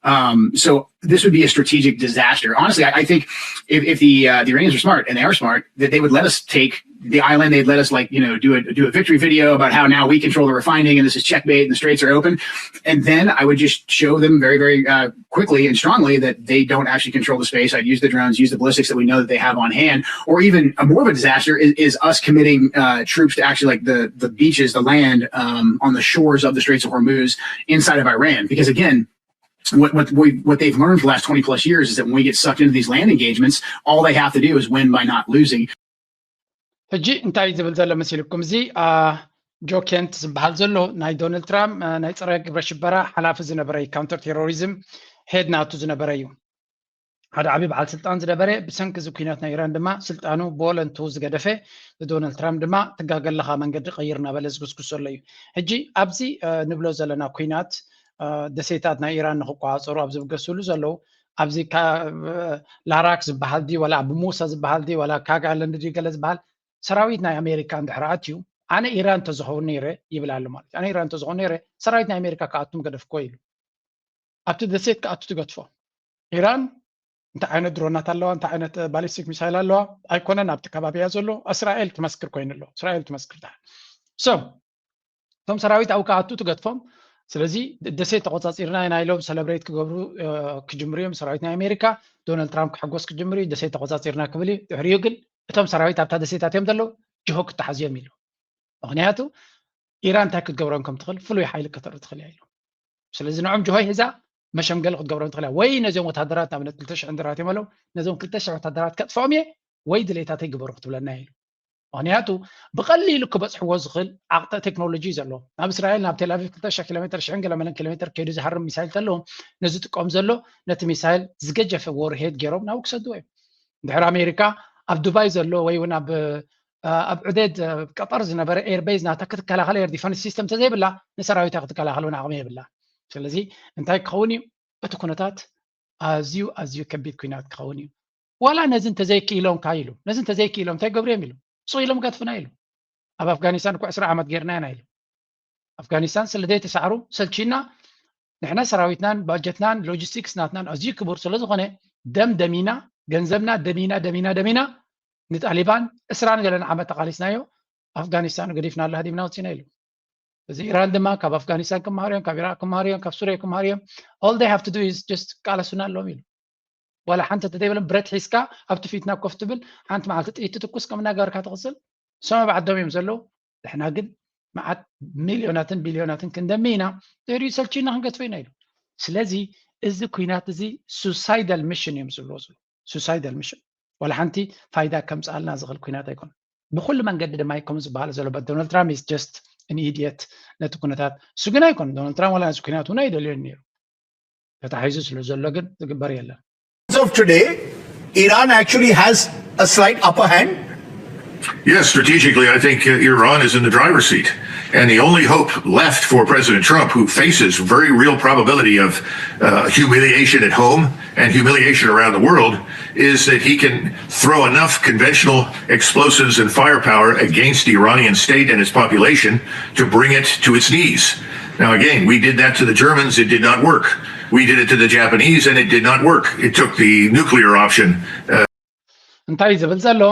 Um, so this would be a strategic disaster. Honestly, I, I think if, if the uh, the Iranians are smart, and they are smart, that they would let us take the island. They'd let us like you know do a do a victory video about how now we control the refining and this is checkmate and the straits are open. And then I would just show them very very uh, quickly and strongly that they don't actually control the space. I'd use the drones, use the ballistics that we know that they have on hand. Or even a more of a disaster is, is us committing uh, troops to actually like the the beaches, the land um, on the shores of the Straits of Hormuz inside of Iran. Because again, what what we what they've learned for the last twenty plus years is that when we get sucked into these land engagements, all they have to do is win by not losing. ሕጂ እንታይ ዝብል ዘሎ መሲልኩም? እዚ ጆ ኬንት ዝበሃል ዘሎ ናይ ዶናልድ ትራምፕ ናይ ፀረ ግብረ ሽበራ ሓላፊ ዝነበረ እዩ። ካውንተር ቴሮሪዝም ሄድ ናቱ ዝነበረ እዩ። ሓደ ዓብዪ በዓል ስልጣን ዝነበረ ብሰንኪ እዚ ኩናት ናይ ኢራን ድማ ስልጣኑ ብወለንቱ ዝገደፈ ንዶናልድ ትራምፕ ድማ ትጋገ ኣለኻ መንገዲ ቀይር እናበለ ዝጉስጉስ ዘሎ እዩ። ሕጂ ኣብዚ ንብሎ ዘለና ኩናት ደሴታት ናይ ኢራን ንክቆፃፀሩ ኣብ ዝብገስሉ ዘለዉ ኣብዚ ላራክ ዝበሃል ድዩ ዋላ ኣቡ ሙሳ ዝበሃል ድዩ ዋላ ካግ ኣይላንድ ድዩ ገለ ዝበሃል ሰራዊት ናይ ኣሜሪካ እንድሕር ኣትዩ ኣነ ኢራን እንተዝኸውን ነይረ ይብል ኣሎ ማለት እዩ። ኣነ ኢራን እንተዝኸውን ነይረ ሰራዊት ናይ ኣሜሪካ ክኣቱ ምገደፍክዎ ኢሉ ኣብቲ ደሴት ክኣቱ ትገድፎ። ኢራን እንታይ ዓይነት ድሮናት ኣለዋ እንታይ ዓይነት ባሊስቲክ ሚሳይል ኣለዋ ኣይኮነን ኣብቲ ከባቢ እያ ዘሎ። እስራኤል ትመስክር ኮይኑ ኣሎ እስራኤል ትመስክር ድሓን so እቶም ሰራዊት ኣብኡ ክኣቱ ትገድፎም። ስለዚ ደሴት ተቆፃፂርና ኢና ኢሎም ሰለብሬት ክገብሩ ክጅምሩ እዮም ሰራዊት ናይ ኣሜሪካ። ዶናልድ ትራምፕ ክሕጎስ ክጅምሩ እዩ ደሴት ተቆፃፂርና ክብል እዩ። ድሕሪኡ ግን እቶም ሰራዊት ኣብታ ደሴት ኣትዮም ዘለዉ ጅሆ ክተሓዝዮም ኢሉ። ምክንያቱ ኢራን እንታይ ክትገብሮም ከም ትኽእል ፍሉይ ሓይሊ ከተርኢ ትኽእል እያ ኢሉ። ስለዚ ንዖም ጅሆ ሒዛ መሸምገሊ ክትገብሮም ትኽእል እያ ወይ ነዚኦም ወታደራት ንኣብነት ክልተ ሽሕ እንድሕር ኣትዮም ኣለዉ ነዞም ክልተ ሽሕ ወታደራት ከጥፍኦም እየ ወይ ድሌታተይ ግበሩ ክትብለና ኢሉ። ምክንያቱ ብቐሊሉ ክበፅሕዎ ዝኽእል ዓቕጠ ቴክኖሎጂ እዩ ዘለዎ። ናብ እስራኤል ናብ ቴልኣቪቭ ክልተ ሽሕ ኪሎ ሜትር ሽሕን ገለ መለን ኪሎ ሜትር ከይዱ ዝሃርም ሚሳይል ተለዎም ነዚ ጥቀም ዘሎ ነቲ ሚሳይል ዝገጀፈ ወርሄድ ገይሮም ናብኡ ክሰድዎ እዮም። እንድሕር ኣሜሪካ ኣብ ዱባይ ዘሎ ወይ እውን ኣብ ኣብ ዕዴድ ቀጠር ዝነበረ ኤርቤዝ ናታ ክትከላኸል ኤር ዲፈንስ ሲስተም ተዘይብላ ንሰራዊታ ክትከላኸል እውን ዓቕሚ የብላ። ስለዚ እንታይ ክኸውን እዩ እቲ ኩነታት ኣዝዩ ኣዝዩ ከቢድ ኩናት ክኸውን እዩ። ዋላ ነዚ እንተዘይክኢሎምካ ኢሉ፣ ነዚ እንተዘይክኢሎም እንታይ ገብሩ እዮም ኢሉ፣ ስቕ ኢሎም ገድፍና ኢሉ። ኣብ ኣፍጋኒስታን እኮ ዕስራ ዓመት ጌርና ኢና ኢሉ። ኣፍጋኒስታን ስለ ዘይተሳዕሩ ሰልቺና፣ ንሕና ሰራዊትናን ባጀትናን ሎጂስቲክስ ናትናን ኣዝዩ ክቡር ስለ ዝኾነ ደም ደሚና፣ ገንዘብና ደሚና ደሚና ደሚና ንጣሊባን ዕስራን ገለን ዓመት ተቓሊስናዮ። ኣፍጋኒስታን ገዲፍና ኣላ ሃዲምና ወፂና ኢሉ። እዚ ኢራን ድማ ካብ ኣፍጋኒስታን ክመሃሩ እዮም፣ ካብ ኢራቅ ክመሃሩ እዮም፣ ካብ ሱሪያ ክመሃሩ እዮም። All they have to do is just ቃለሱና ኣለዎም ኢሉ። ዋላ ሓንቲ እንተዘይበሎም ብረት ሒዝካ ኣብቲ ፊትና ኮፍ ትብል ሓንቲ መዓልቲ ጥይት ትትኩስ ከም እናገበርካ ትቕፅል። ሰማይ ብዓዶም እዮም ዘለዉ። ንሕና ግን መዓት ሚልዮናትን ቢልዮናትን ክንደሚ ኢና። ድሕሪኡ ሰልቺና ክንገድፎ ኢና ኢሉ። ስለዚ እዚ ኩናት እዚ suicidal mission እዮም ዝብልዎ ዘለዉ። Suicidal mission ዋላ ሓንቲ ፋይዳ ከምፅኣልና ዝኽእል ኩናት ኣይኮነን። ብኩሉ መንገዲ ድማ ከም ዝበሃል ዘሎ ዶናልድ ትራምፕ is just an idiot ነቲ ኩነታት። እሱ ግን ኣይኮነን። ዶናልድ ትራምፕ ዋላ ነዚ ኩናት እውን ኣይደልዮን ነይሩ። ተታሒዙ ስለ ዘሎ ግን ዝግበር የለን። As of today, Iran actually has a slight upper hand. Yes, strategically, I think uh, Iran is in the driver's seat. And the only hope left for President Trump, who faces very real probability of uh, humiliation at home and humiliation around the world, is that he can throw enough conventional explosives and firepower against the Iranian state and its population to bring it to its knees. Now, again, we did that to the Germans. It did not work. We did it to the Japanese, and it did not work. It took the nuclear option. Uh, እንታይ እዩ ዝብል ዘሎ?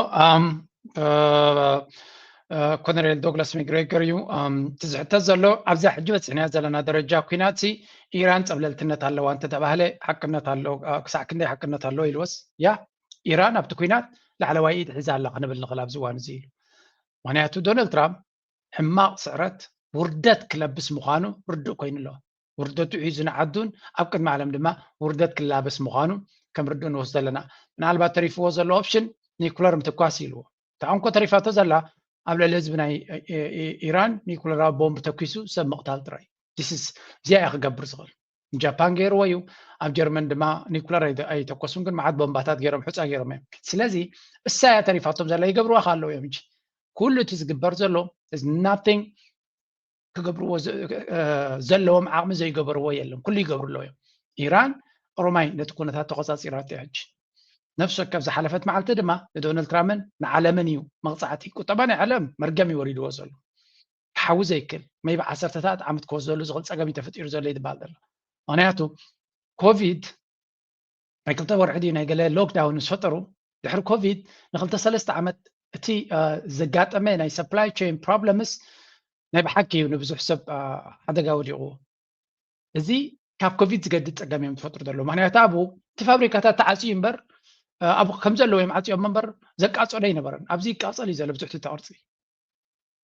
ኮነሬል ዶግላስ ሚግሬገር እዩ። እቲ ዝሕተት ዘሎ ኣብዛ ሕጂ በፂሕናዮ ዘለና ደረጃ ኩናት ኢራን ፀብለልትነት ኣለዋ እንተተባህለ ሓቅነት ኣሎ፣ ክሳዕ ክንደይ ሓቅነት ኣሎ ኢልወስ፣ ያ ኢራን ኣብቲ ኩናት ላዕለዋይ ኢድ ሒዛ ኣላ ክንብል ንኽእል ኣብዚ እዋን እዚ ኢሉ። ምክንያቱ ዶናልድ ትራምፕ ሕማቕ ስዕረት ውርደት ክለብስ ምዃኑ ርዱእ ኮይኑ ኣሎ። ውርደቱ ሒዙ ንዓዱን ኣብ ቅድሚ ዓለም ድማ ውርደት ክላበስ ምዃኑ ከም ርዱእ ንወስዶ ኣለና። ምናልባት ተሪፍዎ ዘሎ ኦፕሽን ኒኩለር ምትኳስ ኢልዎ። እታ እንኮ ተሪፋቶ ዘላ ኣብ ልዕሊ ህዝቢ ናይ ኢራን ኒኩለራዊ ቦምብ ተኪሱ ሰብ ምቕታል ጥራይ። እዚኣ እያ ክገብር ዝኽእል። ንጃፓን ገይርዎ እዩ። ኣብ ጀርመን ድማ ኒኩለር ኣይተኮሱን፣ ግን መዓት ቦምባታት ገይሮም፣ ሑፃ ገይሮም እዮም። ስለዚ እሳ እያ ተሪፋቶም ዘላ፣ ይገብርዋ ከ ኣለዉ እዮም እንጂ። ኩሉ እቲ ዝግበር ዘሎ is nothing ክገብርዎ ዘለዎም ዓቕሚ ዘይገበርዎ የለን። ኩሉ ይገብሩ ኣለዉ እዮም። ኢራን ኦሮማይ ነቲ ኩነታት ተቆፃፂራቶ እያ ሕጂ። ነፍሲ ወከፍ ዝሓለፈት መዓልቲ ድማ ንዶናልድ ትራምፕን ንዓለምን እዩ መቕፃዕቲ። ቁጠባ ናይ ዓለም መርገም እዩ ወሪድዎ ዘሎ። ክሓዊ ዘይክል maybe ዓሰርተታት ዓመት ክወስደሉ ዝኽእል ፀገም እዩ ተፈጢሩ ዘሎ ይትበሃል ዘሎ። ምክንያቱ ኮቪድ ናይ ክልተ ወርሒ ድዩ ናይ ገለ ሎክዳውን ምስ ፈጠሩ ድሕሪ ኮቪድ ንክልተ ሰለስተ ዓመት እቲ ዘጋጠመ ናይ supply chain problems ናይ ብሓቂ እዩ ንብዙሕ ሰብ ሓደጋ ወዲቑዎ። እዚ ካብ ኮቪድ ዝገድድ ፀገም እዮም ዝፈጥሩ ዘለዉ። ምክንያቱ ኣብኡ እቲ ፋብሪካታት ተዓፅዩ እምበር ኣብኡ ከም ዘለዉ እዮም ዓፅዮም እምበር ዘቃፀሎ ኣይነበረን። ኣብዚ ይቃፀል እዩ ዘሎ ብዙሕ ትሕተ ቅርፂ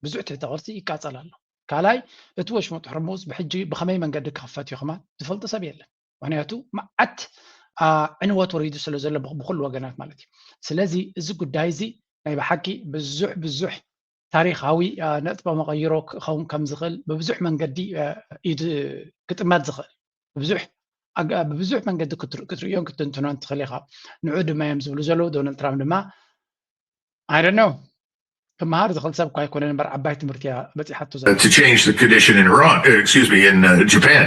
ብዙሕ ትሕተ ቅርፂ ይቃፀል ኣሎ። ካልኣይ እቲ ወሽመጥ ሕርሙዝ ብሕጂ ብኸመይ መንገዲ ክኽፈት እዩ ከማን ዝፈልጦ ሰብ የለን። ምክንያቱ መዓት ዕንወት ወሪዱ ስለ ዘሎ ብኩሉ ወገናት ማለት እዩ። ስለዚ እዚ ጉዳይ እዚ ናይ ብሓቂ ብዙሕ ብዙሕ ታሪኻዊ ነጥበ መቐይሮ ክኸውን ከም ዝኽእል ብብዙሕ መንገዲ ኢድ ክጥመት ዝኽእል ብብዙሕ ኣገ- ብብዙሕ መንገዲ ክትር- ክትርእዮን ክትንትኖን ትኽእል ኢኻ። ንዑ ድማ እዮም ዝብሉ ዘለዉ። ዶናልድ ትራምፕ ድማ I don't know ክመሃር ዝኽእል ሰብ እኳ ኣይኮነን እምበር ዓባይ ትምህርቲ እያ በፂሓቶ ዘላ። to change the condition in Iran, uh, excuse me, in uh, Japan.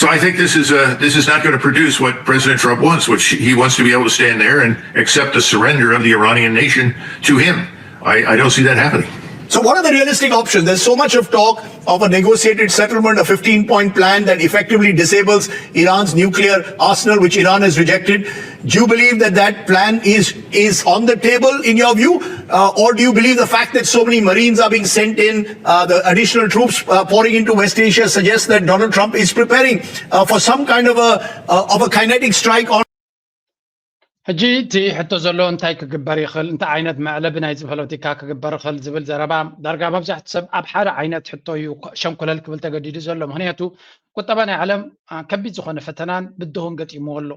So I think this is uh, this is not going to produce what President Trump wants, which he wants to be able to stand there and accept the surrender of the Iranian nation to him. I, I don't see that happening. So, what are the realistic options? There's so much of talk of a negotiated settlement, a fifteen point plan that effectively disables Iran's nuclear arsenal, which Iran has rejected. Do you believe that that plan is is on the table in your view, uh, or do you believe the fact that so many Marines are being sent in, uh, the additional troops uh, pouring into West Asia, suggests that Donald Trump is preparing uh, for some kind of a uh, of a kinetic strike on? ሕጂ እቲ ሕቶ ዘሎ እንታይ ክግበር ይኽእል፣ እንታይ ዓይነት መዕለቢ ናይዚ ፖለቲካ ክግበር ይኽእል ዝብል ዘረባ ዳርጋ መብዛሕትኡ ሰብ ኣብ ሓደ ዓይነት ሕቶ እዩ ሸንኮለል ክብል ተገዲዱ ዘሎ። ምክንያቱ ቁጠባ ናይ ዓለም ከቢድ ዝኾነ ፈተናን ብድሆን ገጢምዎ ኣሎ።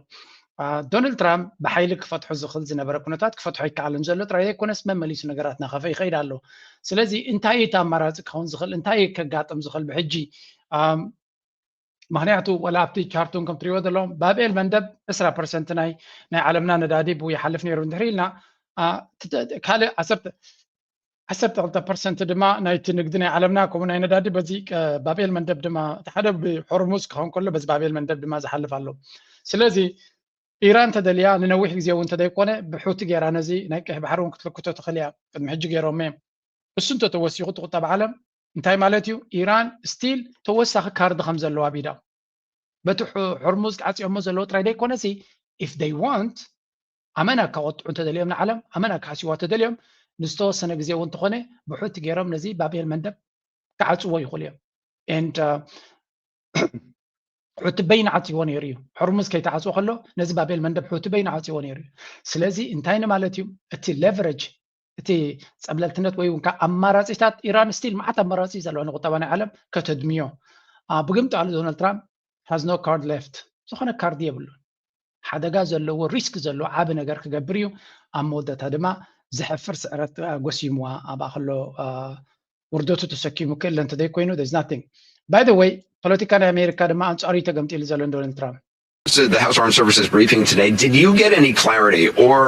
ዶናልድ ትራምፕ ብሓይሊ ክፈትሖ ዝኽእል ዝነበረ ኩነታት ክፈትሖ ኣይከኣልን ዘሎ ጥራይ ዘይኮነስ መመሊሱ ነገራት እናኸፈ ይኸይድ ኣሎ። ስለዚ እንታይ እዩ እቲ ኣማራፂ ክኸውን ዝኽእል፣ እንታይ እዩ ከጋጥም ዝኽእል ብሕጂ? ምክንያቱ ወላ ኣብቲ ቻርቱን ከም ትሪእዎ ዘለኹም ባብኤል መንደብ ዕስራ ፐርሰንት ናይ ናይ ዓለምና ነዳዲ ብኡ ይሓልፍ ነይሩ እንድሕር ኢልና ካልእ ዓሰርተ ክልተ ፐርሰንት ድማ ናይቲ ንግዲ ናይ ዓለምና ከምኡ ናይ ነዳዲ በዚ ባብኤል መንደብ ድማ እቲ ሓደ ብሆርሙዝ ክኸውን ከሎ በዚ ባብኤል መንደብ ድማ ዝሓልፍ ኣሎ። ስለዚ ኢራን ተደልያ ንነዊሕ ግዜ እውን እንተደይኮነ ብሑቲ ገይራ ነዚ ናይ ቀይሕ ባሕሪ እውን ክትልክቶ ትኽእል እያ። ቅድሚ ሕጂ ገይሮም እዮም። እሱ እንተተወሲኹ እቲ ቁጠባ ዓለም እንታይ ማለት እዩ? ኢራን ስቲል ተወሳኺ ካርድ ከም ዘለዋ ቢዳ በቲ ሕርሙዝ ዓፂኦሞ ዘለዎ ጥራይ ደይኮነሲ፣ if they want፣ ኣመና ከቆጥዑ እንተደልዮም ንዓለም ኣመና ክሓስዋ ተደልዮም ንዝተወሰነ ግዜ እውን እንተኾነ ብሑቲ ገይሮም ነዚ ባቤል መንደብ ክዓፅዎ ይኽእሉ እዮም። And uh, ሑቲ በይኑ ዓፅዎ ነይሩ እዩ። ሕርሙዝ ከይተዓፅዎ ከሎ ነዚ ባቤል መንደብ ሑቲ በይኑ ዓፅዎ ነይሩ እዩ። ስለዚ እንታይ ንማለት እዩ? እቲ ሌቨሬጅ እቲ ፀብለልትነት ወይ እውን ከዓ ኣማራፂታት ኢራን ስቲል መዓት ኣማራፂ ዘለዋ ንቁጠባ ናይ ዓለም ከተድምዮ። ብግምጣሉ ዶናልድ ትራምፕ has no card left፣ ዝኾነ ካርድ የብሉን። ሓደጋ ዘለዎ ሪስክ ዘለዎ ዓቢ ነገር ክገብር እዩ። ኣብ መወዳእታ ድማ ዘሕፍር ስዕረት ጎሲምዋ ኣብኣ ከሎ ውርደቱ ተሰኪሙ ክእለ እንተዘይኮይኑ there's nothing። By the way፣ ፖለቲካ ናይ ኣሜሪካ ድማ ኣንጻሩ እዩ ተገምጢሉ ዘሎ ዶናልድ ትራምፕ። The House Armed Services briefing today, did you get any clarity or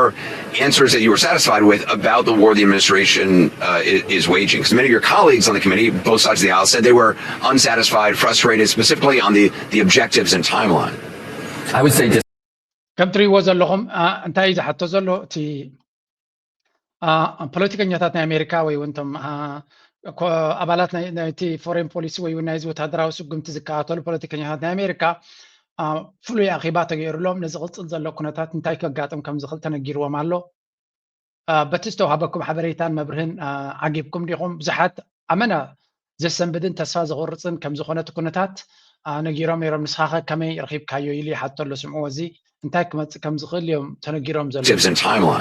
answers that you were satisfied with about the war the administration uh, is waging? Because many of your colleagues on the committee, both sides of the aisle, said they were unsatisfied, frustrated, specifically on the, the objectives and timeline. I would say ከም ትሪእዎ ዘለኹም እንታይ እዩ ዝሓቶ ዘሎ እቲ ፖለቲከኛታት ናይ ኣሜሪካ ወይ እውን ቶም ኣባላት ናይቲ ፎሬን ፖሊሲ ወይ እውን ናይዚ ወታደራዊ ስጉምቲ ዝከታተሉ ፖለቲከኛታት ናይ ኣሜሪካ ፍሉይ ኣኼባ ተገይሩሎም ነዚ ቅፅል ዘሎ ኩነታት እንታይ ከጋጥም ከም ዝኽእል ተነጊርዎም ኣሎ። በቲ ዝተዋሃበኩም ሓበሬታን መብርህን ዓጊብኩም ዲኹም? ብዙሓት ኣመና ዘሰንብድን ተስፋ ዘቑርፅን ከም ዝኾነ እቲ ኩነታት ነጊሮም ነይሮም። ንስኻ ኸ ከመይ ረኺብካዮ? ኢሉ ይሓቶ ኣሎ። ስምዕዎ፣ እዚ እንታይ ክመፅእ ከም ዝኽእል እዮም ተነጊሮም ዘለዉ።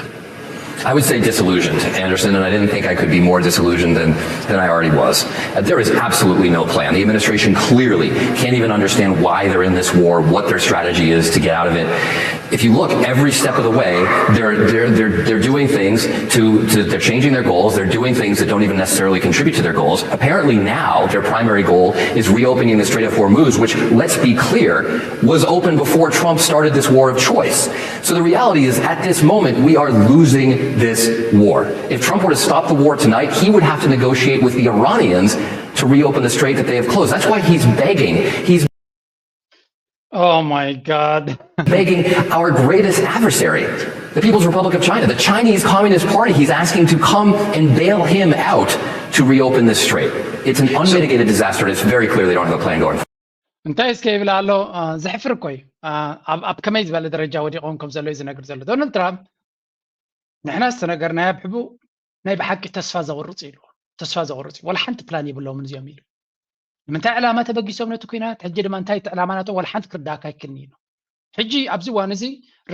I would say disillusioned, Anderson, and I didn't think I could be more disillusioned than, than I already was. Uh, there is absolutely no plan. The administration clearly can't even understand why they're in this war, what their strategy is to get out of it. If you look every step of the way, they're, they're, they're, they're doing things to, to, they're changing their goals, they're doing things that don't even necessarily contribute to their goals. Apparently now, their primary goal is reopening the Strait of Hormuz, which, let's be clear, was open before Trump started this war of choice. So the reality is, at this moment, we are losing this war. If Trump were to stop the war tonight, he would have to negotiate with the Iranians to reopen the strait that they have closed. That's why he's begging. He's Oh my God. begging our greatest adversary, the People's Republic of China, the Chinese Communist Party. He's asking to come and bail him out to reopen this strait. It's an unmitigated disaster, and it's very clear they don't have a plan going forward. እንታይ እስከ ይብል ኣሎ። ዘሕፍር እኮ እዩ። ኣብ ከመይ ዝበለ ደረጃ ወዲቖም ከም ዘሎ እዩ ዝነግር ዘሎ። ዶናልድ ትራምፕ ንሕና ዝተነገርናዮ ኣብ ሕቡእ ናይ ብሓቂ ተስፋ ዘቑርፅ እዩ። ተስፋ ዘቑርፅ እዩ። ዋላ ሓንቲ ፕላን የብሎምን እዚኦም ኢሉ። ንምንታይ ዕላማ ተበጊሶም ነቲ ኩናት? ሕጂ ድማ እንታይ እቲ ዕላማ ናቶም ዋላ ሓንቲ ክርዳእካ ኣይክእልን ኢሉ። ሕጂ ኣብዚ እዋን እዚ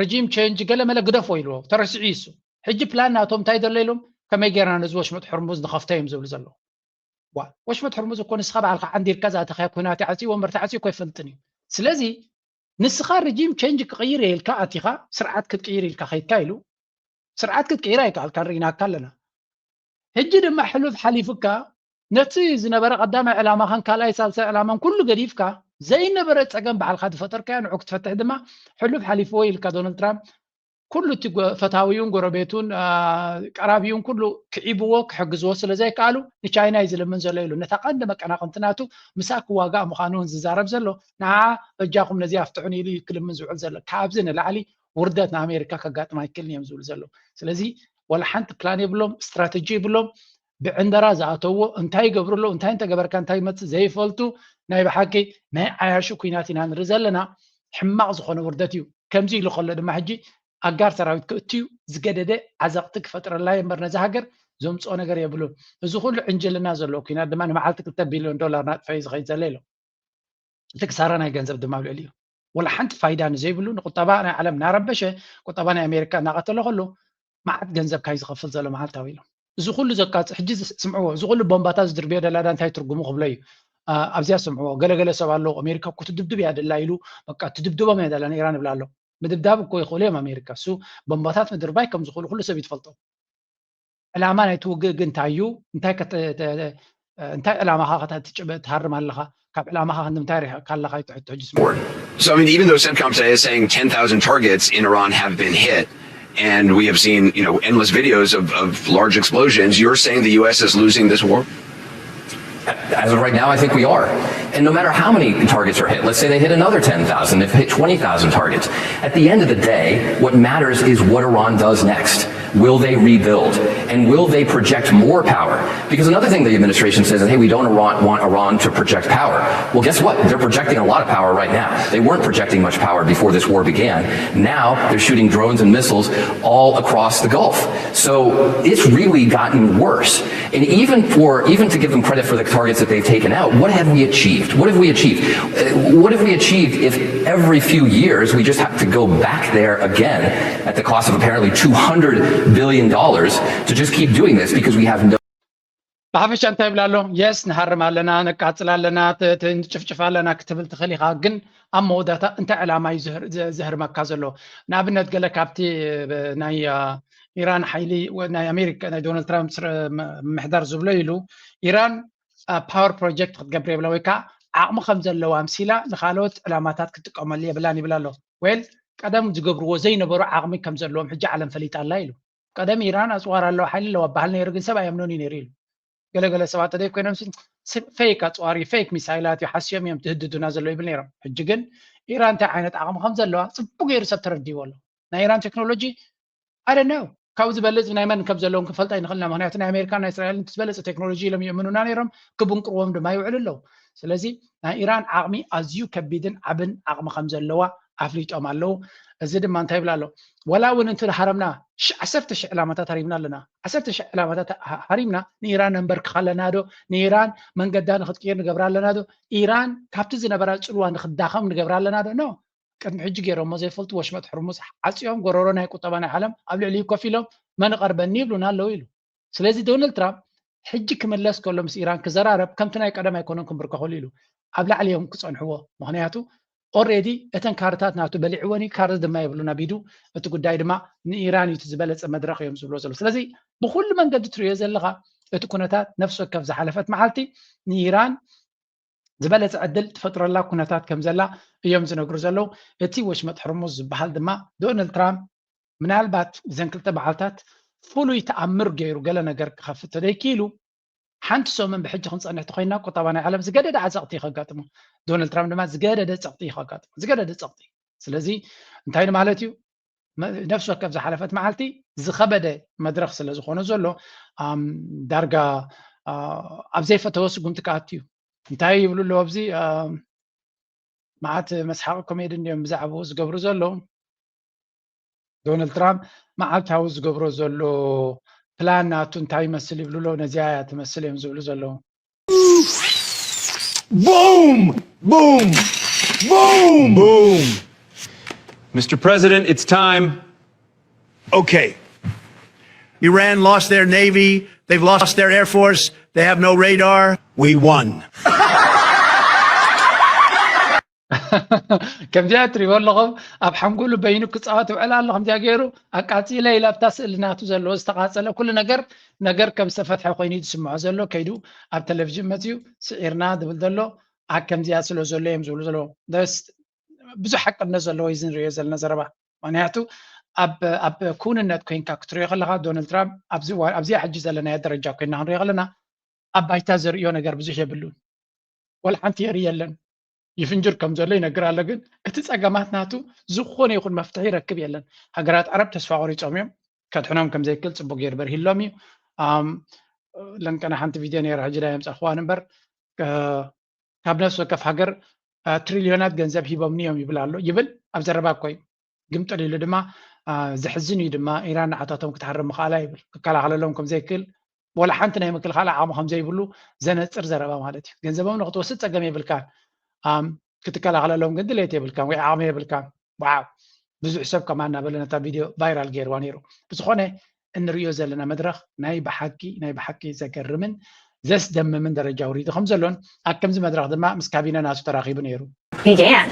ረጂም ቼንጅ ገለመለ ግደፎ ኢልዎ ተረሲዑ እዩ እሱ። ሕጂ ፕላን ናቶም እንታይ ዘሎ ኢሎም ከመይ ጌርና ነዚ ወሽመጥ ሕርሙዝ ንኸፍቶ እዮም ዝብሉ ዘለዉ። ዋ ወሽመጥ ሕርሙዝ እኮ ንስኻ ባዕልካ ዓንዲርካ ዝኣተኻዮ ኩናት ዓፅዩ ወንበር ተዓፅዩ እኮ ኣይፈልጥን እዩ። ስለዚ ንስኻ ረጂም ቼንጅ ክቕይር እየ ኢልካ ኣቲኻ ስርዓት ክትቅይር ኢልካ ከይድካ ኢሉ ስርዓት ክትቅይር ኣይከኣልካን ርኢናካ ኣለና። ሕጂ ድማ ሕሉፍ ሓሊፉካ ነቲ ዝነበረ ቀዳማይ ዕላማኻን ካልኣይ ሳልሳይ ዕላማን ኩሉ ገዲፍካ ዘይነበረ ፀገም ባዕልካ ዝፈጠርካዮ ንዑ ክትፈትሕ ድማ ሕሉፍ ሓሊፍዎ ኢልካ ዶናልድ ትራምፕ ኩሉ እቲ ፈታዊውን ጎረቤቱን ቀራቢውን ኩሉ ክዒብዎ ክሕግዝዎ ስለ ዘይከኣሉ ንቻይና እዩ ዝልምን ዘሎ ኢሉ ነታ ቀንዲ መቀናቕንቲ ናቱ ምሳ ክዋጋእ ምዃኑ እውን ዝዛረብ ዘሎ ንዓ በጃኹም ነዚ ኣፍትሑን ኢሉ እዩ ክልምን ዝውዕል ዘሎ። ካብዚ ንላዕሊ ውርደት ንኣሜሪካ ከጋጥም ኣይክእልን እዮም ዝብሉ ዘለዉ። ስለዚ ዋላ ሓንቲ ፕላን የብሎም፣ ስትራተጂ የብሎም። ብዕንደራ ዝኣተውዎ እንታይ ይገብሩ ኣለዉ፣ እንታይ እንተገበርካ እንታይ ይመፅእ ዘይፈልጡ ናይ ብሓቂ ናይ ዓያሹ ኩናት ኢና ንርኢ ዘለና። ሕማቕ ዝኾነ ውርደት እዩ። ከምዚ ኢሉ ከሎ ድማ ሕጂ ኣጋር ሰራዊት ክእትዩ ዝገደደ ዓዘቕቲ ክፈጥረላ እምበር ነዚ ሃገር ዘምፅኦ ነገር የብሉን። እዚ ኩሉ ዕንጅልና ዘለዎ ኩናት ድማ ንመዓልቲ ክልተ ቢልዮን ዶላር ናጥፈ እዩ ዝኸይድ ዘሎ ኢሎም። እቲ ክሳራ ናይ ገንዘብ ድማ ኣብ ልዕሊኡ ወላ ሓንቲ ፋይዳ ንዘይብሉ ንቁጠባ ናይ ዓለም እናረበሸ ቁጠባ ናይ ኣሜሪካ እናቐተለ ከሎ መዓት ገንዘብ ካይ ዝኸፍል ዘሎ መዓልታዊ ኢሎም። እዚ ኩሉ ዘቃፅ ሕጂ ስምዕዎ፣ እዚ ኩሉ ቦምባታት ዝድርብዮ ደላዳ እንታይ ትርጉሙ ክብሎ እዩ። ኣብዚኣ ስምዕዎ፣ ገለገለ ሰብ ኣለዉ ኣሜሪካ ክትድብድብ እያ ደላ ኢሉ በቃ ትድብድቦም እያ ደላ ንኢራን ይብላ ኣሎ። ምድብዳብ እኮ ይኽእሉ እዮም ኣሜሪካ። እሱ ቦምባታት ምድርባይ ከም ዝኽእሉ ኩሉ ሰብ እዩ ትፈልጦ። ዕላማ ናይቲ ውግእ ግን እንታይ እዩ? እንታይ እንታይ ዕላማኻ ትሃርም ኣለኻ? ካብ ዕላማኻ ክንዲ ምንታይ ርሒቕካ ኣለኻ? ይትሕቶ ሕጂ ስምዕዎ። So I mean, even though CENTCOM today is saying ten thousand targets in Iran have been hit, and we have seen, you know, endless videos of, of large explosions, you're saying the U S is losing this war? As of right now, I think we are. And no matter how many targets are hit, let's say they hit another ten thousand, they've hit twenty thousand targets. At the end of the day, what matters is what Iran does next. Will they rebuild? And will they project more power? Because another thing the administration says is, hey, we don't Iran, want Iran to project power. Well, guess what? They're projecting a lot of power right now. They weren't projecting much power before this war began. Now they're shooting drones and missiles all across the Gulf. So it's really gotten worse. And even for even to give them credit for the targets that they've taken out, what have we achieved? What have we achieved? Uh, What have we achieved if every few years we just have to go back there again at the cost of apparently two hundred billion dollars to just keep doing this because we have no ብሓፈሻ እንታይ ይብላ ኣሎ? የስ፣ ንሃርም ኣለና፣ ነቃፅል ኣለና፣ ት- ት- ንጭፍጭፍ ኣለና ክትብል ትኽእል ኢኻ። ግን ኣብ መወዳእታ እንታይ ዕላማ እዩ ዝህር- ዘ- ዘህርመካ ዘሎ? ንኣብነት ገለ ካብቲ ብ- ናይ አ፣ ኢራን ሓይሊ ወ- ናይ ኣሜሪካ ናይ ዶናልድ ትራምፕ ስረ- ም- ምምሕዳር ዝብሎ ኢሉ ኢራን ፓወር ፕሮጀክት ክትገብር የብላ ወይ ከዓ ዓቕሚ ከም ዘለዋ ኣምሲላ ንካልኦት ዕላማታት ክትጥቀመሉ የብላን ይብል ኣሎ። ዌል ቀደም ዝገብርዎ ዘይነበሩ ዓቕሚ ከም ዘለዎም ሕጂ ዓለም ፈሊጣ ኣላ ኢሉ። ቀደም ኢራን ኣፅዋር ኣለዋ ሓይሊ ኣለዋ በሃል ነይሩ ግን ሰብ ኣየምኖን እዩ ነይሩ ኢሉ። ገለገለ ሰባት ተደይ ኮይኖም ፌክ ኣፅዋር እዩ ፌክ ሚሳይላት እዩ ሓስዮም እዮም ትህድዱና ዘሎ ይብል ነይሮም። ሕጂ ግን ኢራን እንታይ ዓይነት ዓቕሚ ከም ዘለዋ ፅቡቅ ገይሩ ሰብ ተረዲዎ ኣሎ። ናይ ኢራን ቴክኖሎጂ ኣደነው ካብ ዝበለፅ ናይ መን ከም ዘለዎም ክፈልጥ ኣይንኽእልና። ምክንያቱ ናይ ኣሜሪካ ናይ እስራኤል ዝበለፀ ቴክኖሎጂ ኢሎም ይእምኑና ነይሮም ክብንቅርዎም ድማ ይውዕሉ ኣለዉ። ስለዚ ናይ ኢራን ዓቕሚ ኣዝዩ ከቢድን ዓብን ዓቕሚ ከም ዘለዋ ኣፍሊጦም ኣለዉ። እዚ ድማ እንታይ ይብል ኣሎ? ወላ እውን እንተ ሃረምና ሽ- ዓሰርተ ሺሕ ዕላማታት ሃሪምና ኣለና። ዓሰርተ ሺሕ ዕላማታት ሃ- ሃሪምና ንኢራን ነንበርክኻ ኣለና ዶ? ንኢራን መንገዳ ንክትቅይር ንገብራ ኣለና ዶ? ኢራን ካብቲ ዝነበራ ፅልዋ ንክዳኸም ንገብራ ኣለና ዶ? ኖ። ቅድሚ ሕጂ ገይሮሞ ዘይፈልጡ ወሽመጥ ሕርሙዝ ዓፅዮም ጎረሮ ናይ ቁጠባ ናይ ዓለም ኣብ ልዕሊኡ ኮፍ ኢሎም መን ቀርበኒ ይብሉና ኣለዉ ኢሉ። ስለዚ ዶናልድ ትራምፕ ሕጂ ክምለስ ከሎ ምስ ኢራን ክዘራረብ ከምቲ ናይ ቀደም ኣይኮነን ክምብርከኸሉ ኢሉ ኣብ ላዕሊ እዮም ክፀንሕዎ። ምክንያቱ ኦሬዲ እተን ካርታት ናቱ በሊዕወን እዩ ካርድ ድማ የብሉን ኣቢዱ። እቲ ጉዳይ ድማ ንኢራን እዩ እቲ ዝበለፀ መድረክ እዮም ዝብሎ ዘሎ። ስለዚ ብኩሉ መንገዲ ትሪዮ ዘለካ እቲ ኩነታት ነፍሲ ወከፍ ዝሓለፈት መዓልቲ ንኢራን ዝበለፀ ዕድል ትፈጥረላ ኩነታት ከም ዘላ እዮም ዝነግሩ ዘለዉ። እቲ ወሽመጥ ሕርሙዝ ዝበሃል ድማ ዶናልድ ትራምፕ ምናልባት ብዘን ክልተ በዓልታት ፍሉይ ተኣምር ገይሩ ገለ ነገር ክኸፍት ተደይኪሉ ሓንቲ ሰሙን ብሕጂ ክንፀንሕ ተኮይንና ቁጠባ ናይ ዓለም ዝገደደ ዓዘቕቲ እዩ ከጋጥሞ። ዶናልድ ትራምፕ ድማ ዝገደደ ፀቕጢ እዩ ከጋጥሞ ዝገደደ ፀቕጢ። ስለዚ እንታይ ማለት እዩ? መ- ነፍሲ ወከፍ ዝሓለፈት መዓልቲ ዝኸበደ መድረክ ስለ ዝኾነ ዘሎ ኣም፣ ዳርጋ ኣ፣ ኣብ ዘይፈተወ ስጉምቲ ክኣቱ እዩ። እንታይ ይብሉ ኣለዉ ኣብዚ ኣም፣ መዓት መስሓቂ ኮሜዲ እንዲዮም ብዛዕባኡ ዝገብሩ ዘለዉ። ዶናልድ ትራምፕ መዓልታዊ ዝገብሮ ዘሎ ፕላን ናቱ እንታይ ይመስል ይብሉ ኣለዉ። ነዚኣ እያ ትመስል እዮም ዝብሉ ዘለዉ። Boom! Boom! Boom! Boom! Mister President, it's time. Okay. Iran lost their navy. They've lost their air force. They have no radar. We won. ከምዚኣ ትሪእዎ ኣለኹም ኣብ ሓንጎሉ በይኑ ክፃወት ውዕል ኣሎ። ከምዚኣ ገይሩ ኣቃፂለ ኢለ ኣብታ ስእሊ ናቱ ዘለዎ ዝተቃፀለ ኩሉ ነገር ነገር ከም ዝተፈትሐ ኮይኑ እዩ ዝስምዖ ዘሎ። ከይዱ ኣብ ቴሌቪዥን መፅዩ ስዒርና ዝብል ዘሎ ኣብ ከምዚኣ ስለ ዘሎ እዮም ዝብሉ ዘለዉ። ደስ ብዙሕ ሓቅነት ዘለዎ እዩ እዚ ንሪኦ ዘለና ዘረባ። ምክንያቱ ኣብ ኣብ ክውንነት ኮይንካ ክትሪኦ ከለካ ዶናልድ ትራምፕ ኣብዚ እዋን ኣብዚኣ ሕጂ ዘለናዮ ደረጃ ኮይንና ክንሪኦ ከለና ኣብ ባይታ ዘርእዮ ነገር ብዙሕ የብሉን። ወላ ሓንቲ የርኢ የለን። ይፍንጅር ከም ዘሎ ይነግር ኣሎ። ግን እቲ ፀገማት ናቱ ዝኾነ ይኹን መፍትሒ ይረክብ የለን። ሃገራት ዓረብ ተስፋ ቆሪፆም እዮም። ከድሕኖም ከም ዘይክእል ፅቡቅ ገይሩ በርሂሎም እዩ። ኣም፣ ለንቀና ሓንቲ ቪድዮ ነይራ ሕጂ ላይ የምፃእኽዋን እምበር እ፣ ካብ ነፍሲ ወከፍ ሃገር እ፣ ትሪልዮናት ገንዘብ ሂቦምኒ እዮም ይብል ኣሎ ይብል ኣብ ዘረባ እኮ እዩ። ግምጥል ኢሉ ድማ እ፣ ዘሕዝን እዩ ድማ ኢራን ንዓታቶም ክትሃርም ምኽኣላ ይብል ክከላኸለሎም ከም ዘይክእል ወላ ሓንቲ ናይ ምክልኻል ዓቕሚ ከም ዘይብሉ ዘነፅር ዘረባ ማለት እዩ። ገንዘቦም ንክትወስድ ፀገም የብልካን ኣም፣ ክትከላኸለሎም ግን ድሌት የብልካን ወይ ዓቕሚ የብልካን። ዋው ብዙሕ ሰብ ከማ እናበለ ነታ ቪድዮ ቫይራል ገይርዋ ነይሩ። ብዝኾነ እንሪኦ ዘለና መድረኽ ናይ ብሓቂ ናይ ብሓቂ ዘገርምን ዘስደምምን ደረጃ ውሪዱ ከም ዘሎን ኣብ ከምዚ መድረኽ ድማ ምስ ካቢነ ናቱ ተራኺቡ ነይሩ። Began.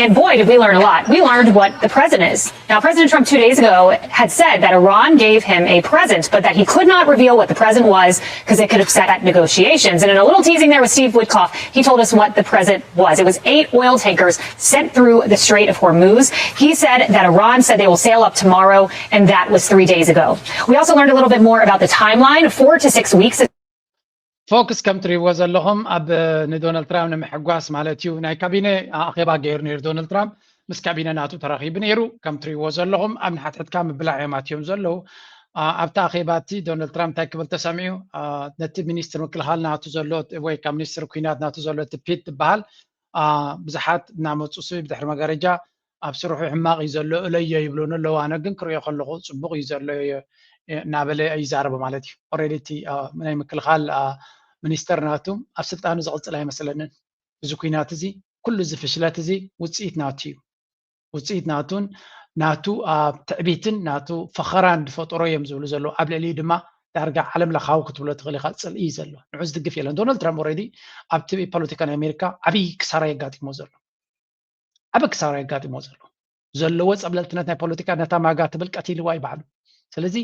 And boy, did we learn a lot. We learned what the president is. Now, President Trump two days ago had said that Iran gave him a present, but that he could not reveal what the present was because it could upset negotiations. And in a little teasing there with Steve Witkoff, he told us what the present was. It was eight oil tankers sent through the Strait of Hormuz. He said that Iran said they will sail up tomorrow, and that was three days ago. We also learned a little bit more about the timeline, four to six weeks. ፎክስ ከም ትሪእዎ ዘለኹም ኣብ ንዶናልድ ትራምፕ ንምሕጓስ ማለት እዩ ናይ ካቢነ ኣኼባ ገይሩ ነይሩ። ዶናልድ ትራምፕ ምስ ካቢነ ናቱ ተራኺቡ ነይሩ። ከም ትሪእዎ ዘለኹም ኣብ ንሓትሕትካ ምብላዕ እዮም ኣትዮም ዘለዉ። ኣብቲ ኣኼባ እቲ ዶናልድ ትራምፕ እንታይ ክብል ተሰሚዑ? ነቲ ሚኒስትር ምክልኻል ናቱ ዘሎ ወይ ካብ ሚኒስትር ኩናት ናቱ ዘሎ እቲ ፒት ዝበሃል ብዙሓት እናመፁ ሲ ብድሕሪ መጋረጃ ኣብ ስርሑ ሕማቕ እዩ ዘሎ እለዮ ይብሉኒ ኣለዉ። ኣነ ግን ክሪኦ ከለኹ ፅቡቕ እዩ ዘሎ እናበለ ይዛረቡ ማለት እዩ። ኦረዲ እቲ ናይ ምክልኻል ሚኒስተር ናቱ ኣብ ስልጣኑ ዝቕፅል ኣይመስለንን። እዚ ኩናት እዚ ኩሉ እዚ ፍሽለት እዚ ውፅኢት ናቱ እዩ። ውፅኢት ናቱን ናቱ ኣብ ትዕቢትን ናቱ ፈኸራን ዝፈጠሮ እዮም ዝብሉ ዘለዉ። ኣብ ልዕሊኡ ድማ ዳርጋ ዓለም ለኻዊ ክትብሎ ትኽእል ኢኻ ፅልኢ እዩ ዘሎ። ንዑ ዝድግፍ የለን። ዶናልድ ትራምፕ ኦረዲ ኣብቲ ፖለቲካ ናይ ኣሜሪካ ዓብዪ ክሳራ የጋጢሞ ዘሎ። ዓቢ ክሳራ የጋጥሞ ዘሎ ዘለዎ ፀብለልትነት ናይ ፖለቲካ ነታ ማጋ ትብል ቀቲልዋ እዩ ባዕሉ። ስለዚ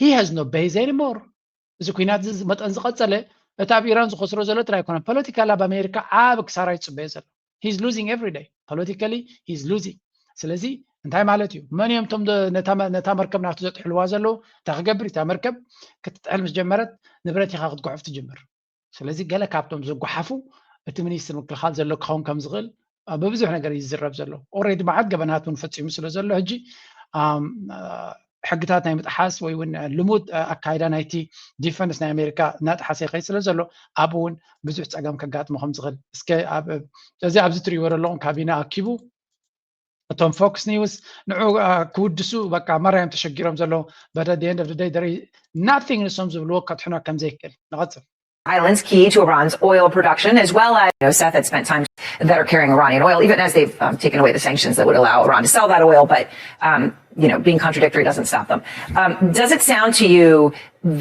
he has no base anymore። እዚ ኩናት እዚ መጠን ዝቐፀለ እቲ ኣብ ኢራን ዝኸስሮ ዘሎ ጥራይ ኣይኮነን። ፖለቲካሊ ኣብ ኣሜሪካ ዓቢ ክሳራ ይፅበዮ ዘሎ። He's losing every day. Politically he's losing። ስለዚ እንታይ ማለት እዩ? መን እዮም ቶም ነታ መርከብ ናቱ ዘጥሕልዋ ዘለዉ? እንታይ ክገብር እዩ? እታ መርከብ ክትጥሕል ምስ ጀመረት ንብረት ኢኻ ክትጉሕፍ ትጅምር። ስለዚ ገለ ካብቶም ዝጓሓፉ እቲ ሚኒስትር ምክልኻል ዘሎ ክኸውን ከም ዝኽእል ብብዙሕ ነገር እዩ ዝዝረብ ዘሎ። ኦረዲ መዓት ገበናት እውን ፈፂሙ ስለ ዘሎ ሕጂ ሕግታት ናይ ምጥሓስ ወይ እውን ልሙድ ኣካይዳ ናይቲ ዲፈንስ ናይ ኣሜሪካ እናጠሓሰ ይኸይድ ስለ ዘሎ ኣብኡ እውን ብዙሕ ፀገም ከጋጥሞ ከም ዝኽእል እስከ እዚ ኣብዚ ትሪእዎ ዘለኹም ካቢነ ኣኪቡ እቶም ፎክስ ኒውስ ንዑ ክውድሱ በቃ መራዮም ተሸጊሮም ዘለዉ but at the end of the day there is nothing ንሶም ዝብልዎ ከድሕኖ ከም ዘይክእል ንቐፅል። Islands key to Iran's oil production, as well as you know, Seth had spent time that are carrying Iranian oil, even as they've um, taken away the sanctions that would allow Iran to sell that oil. But um, you know, being contradictory doesn't stop them. Um, does it sound to you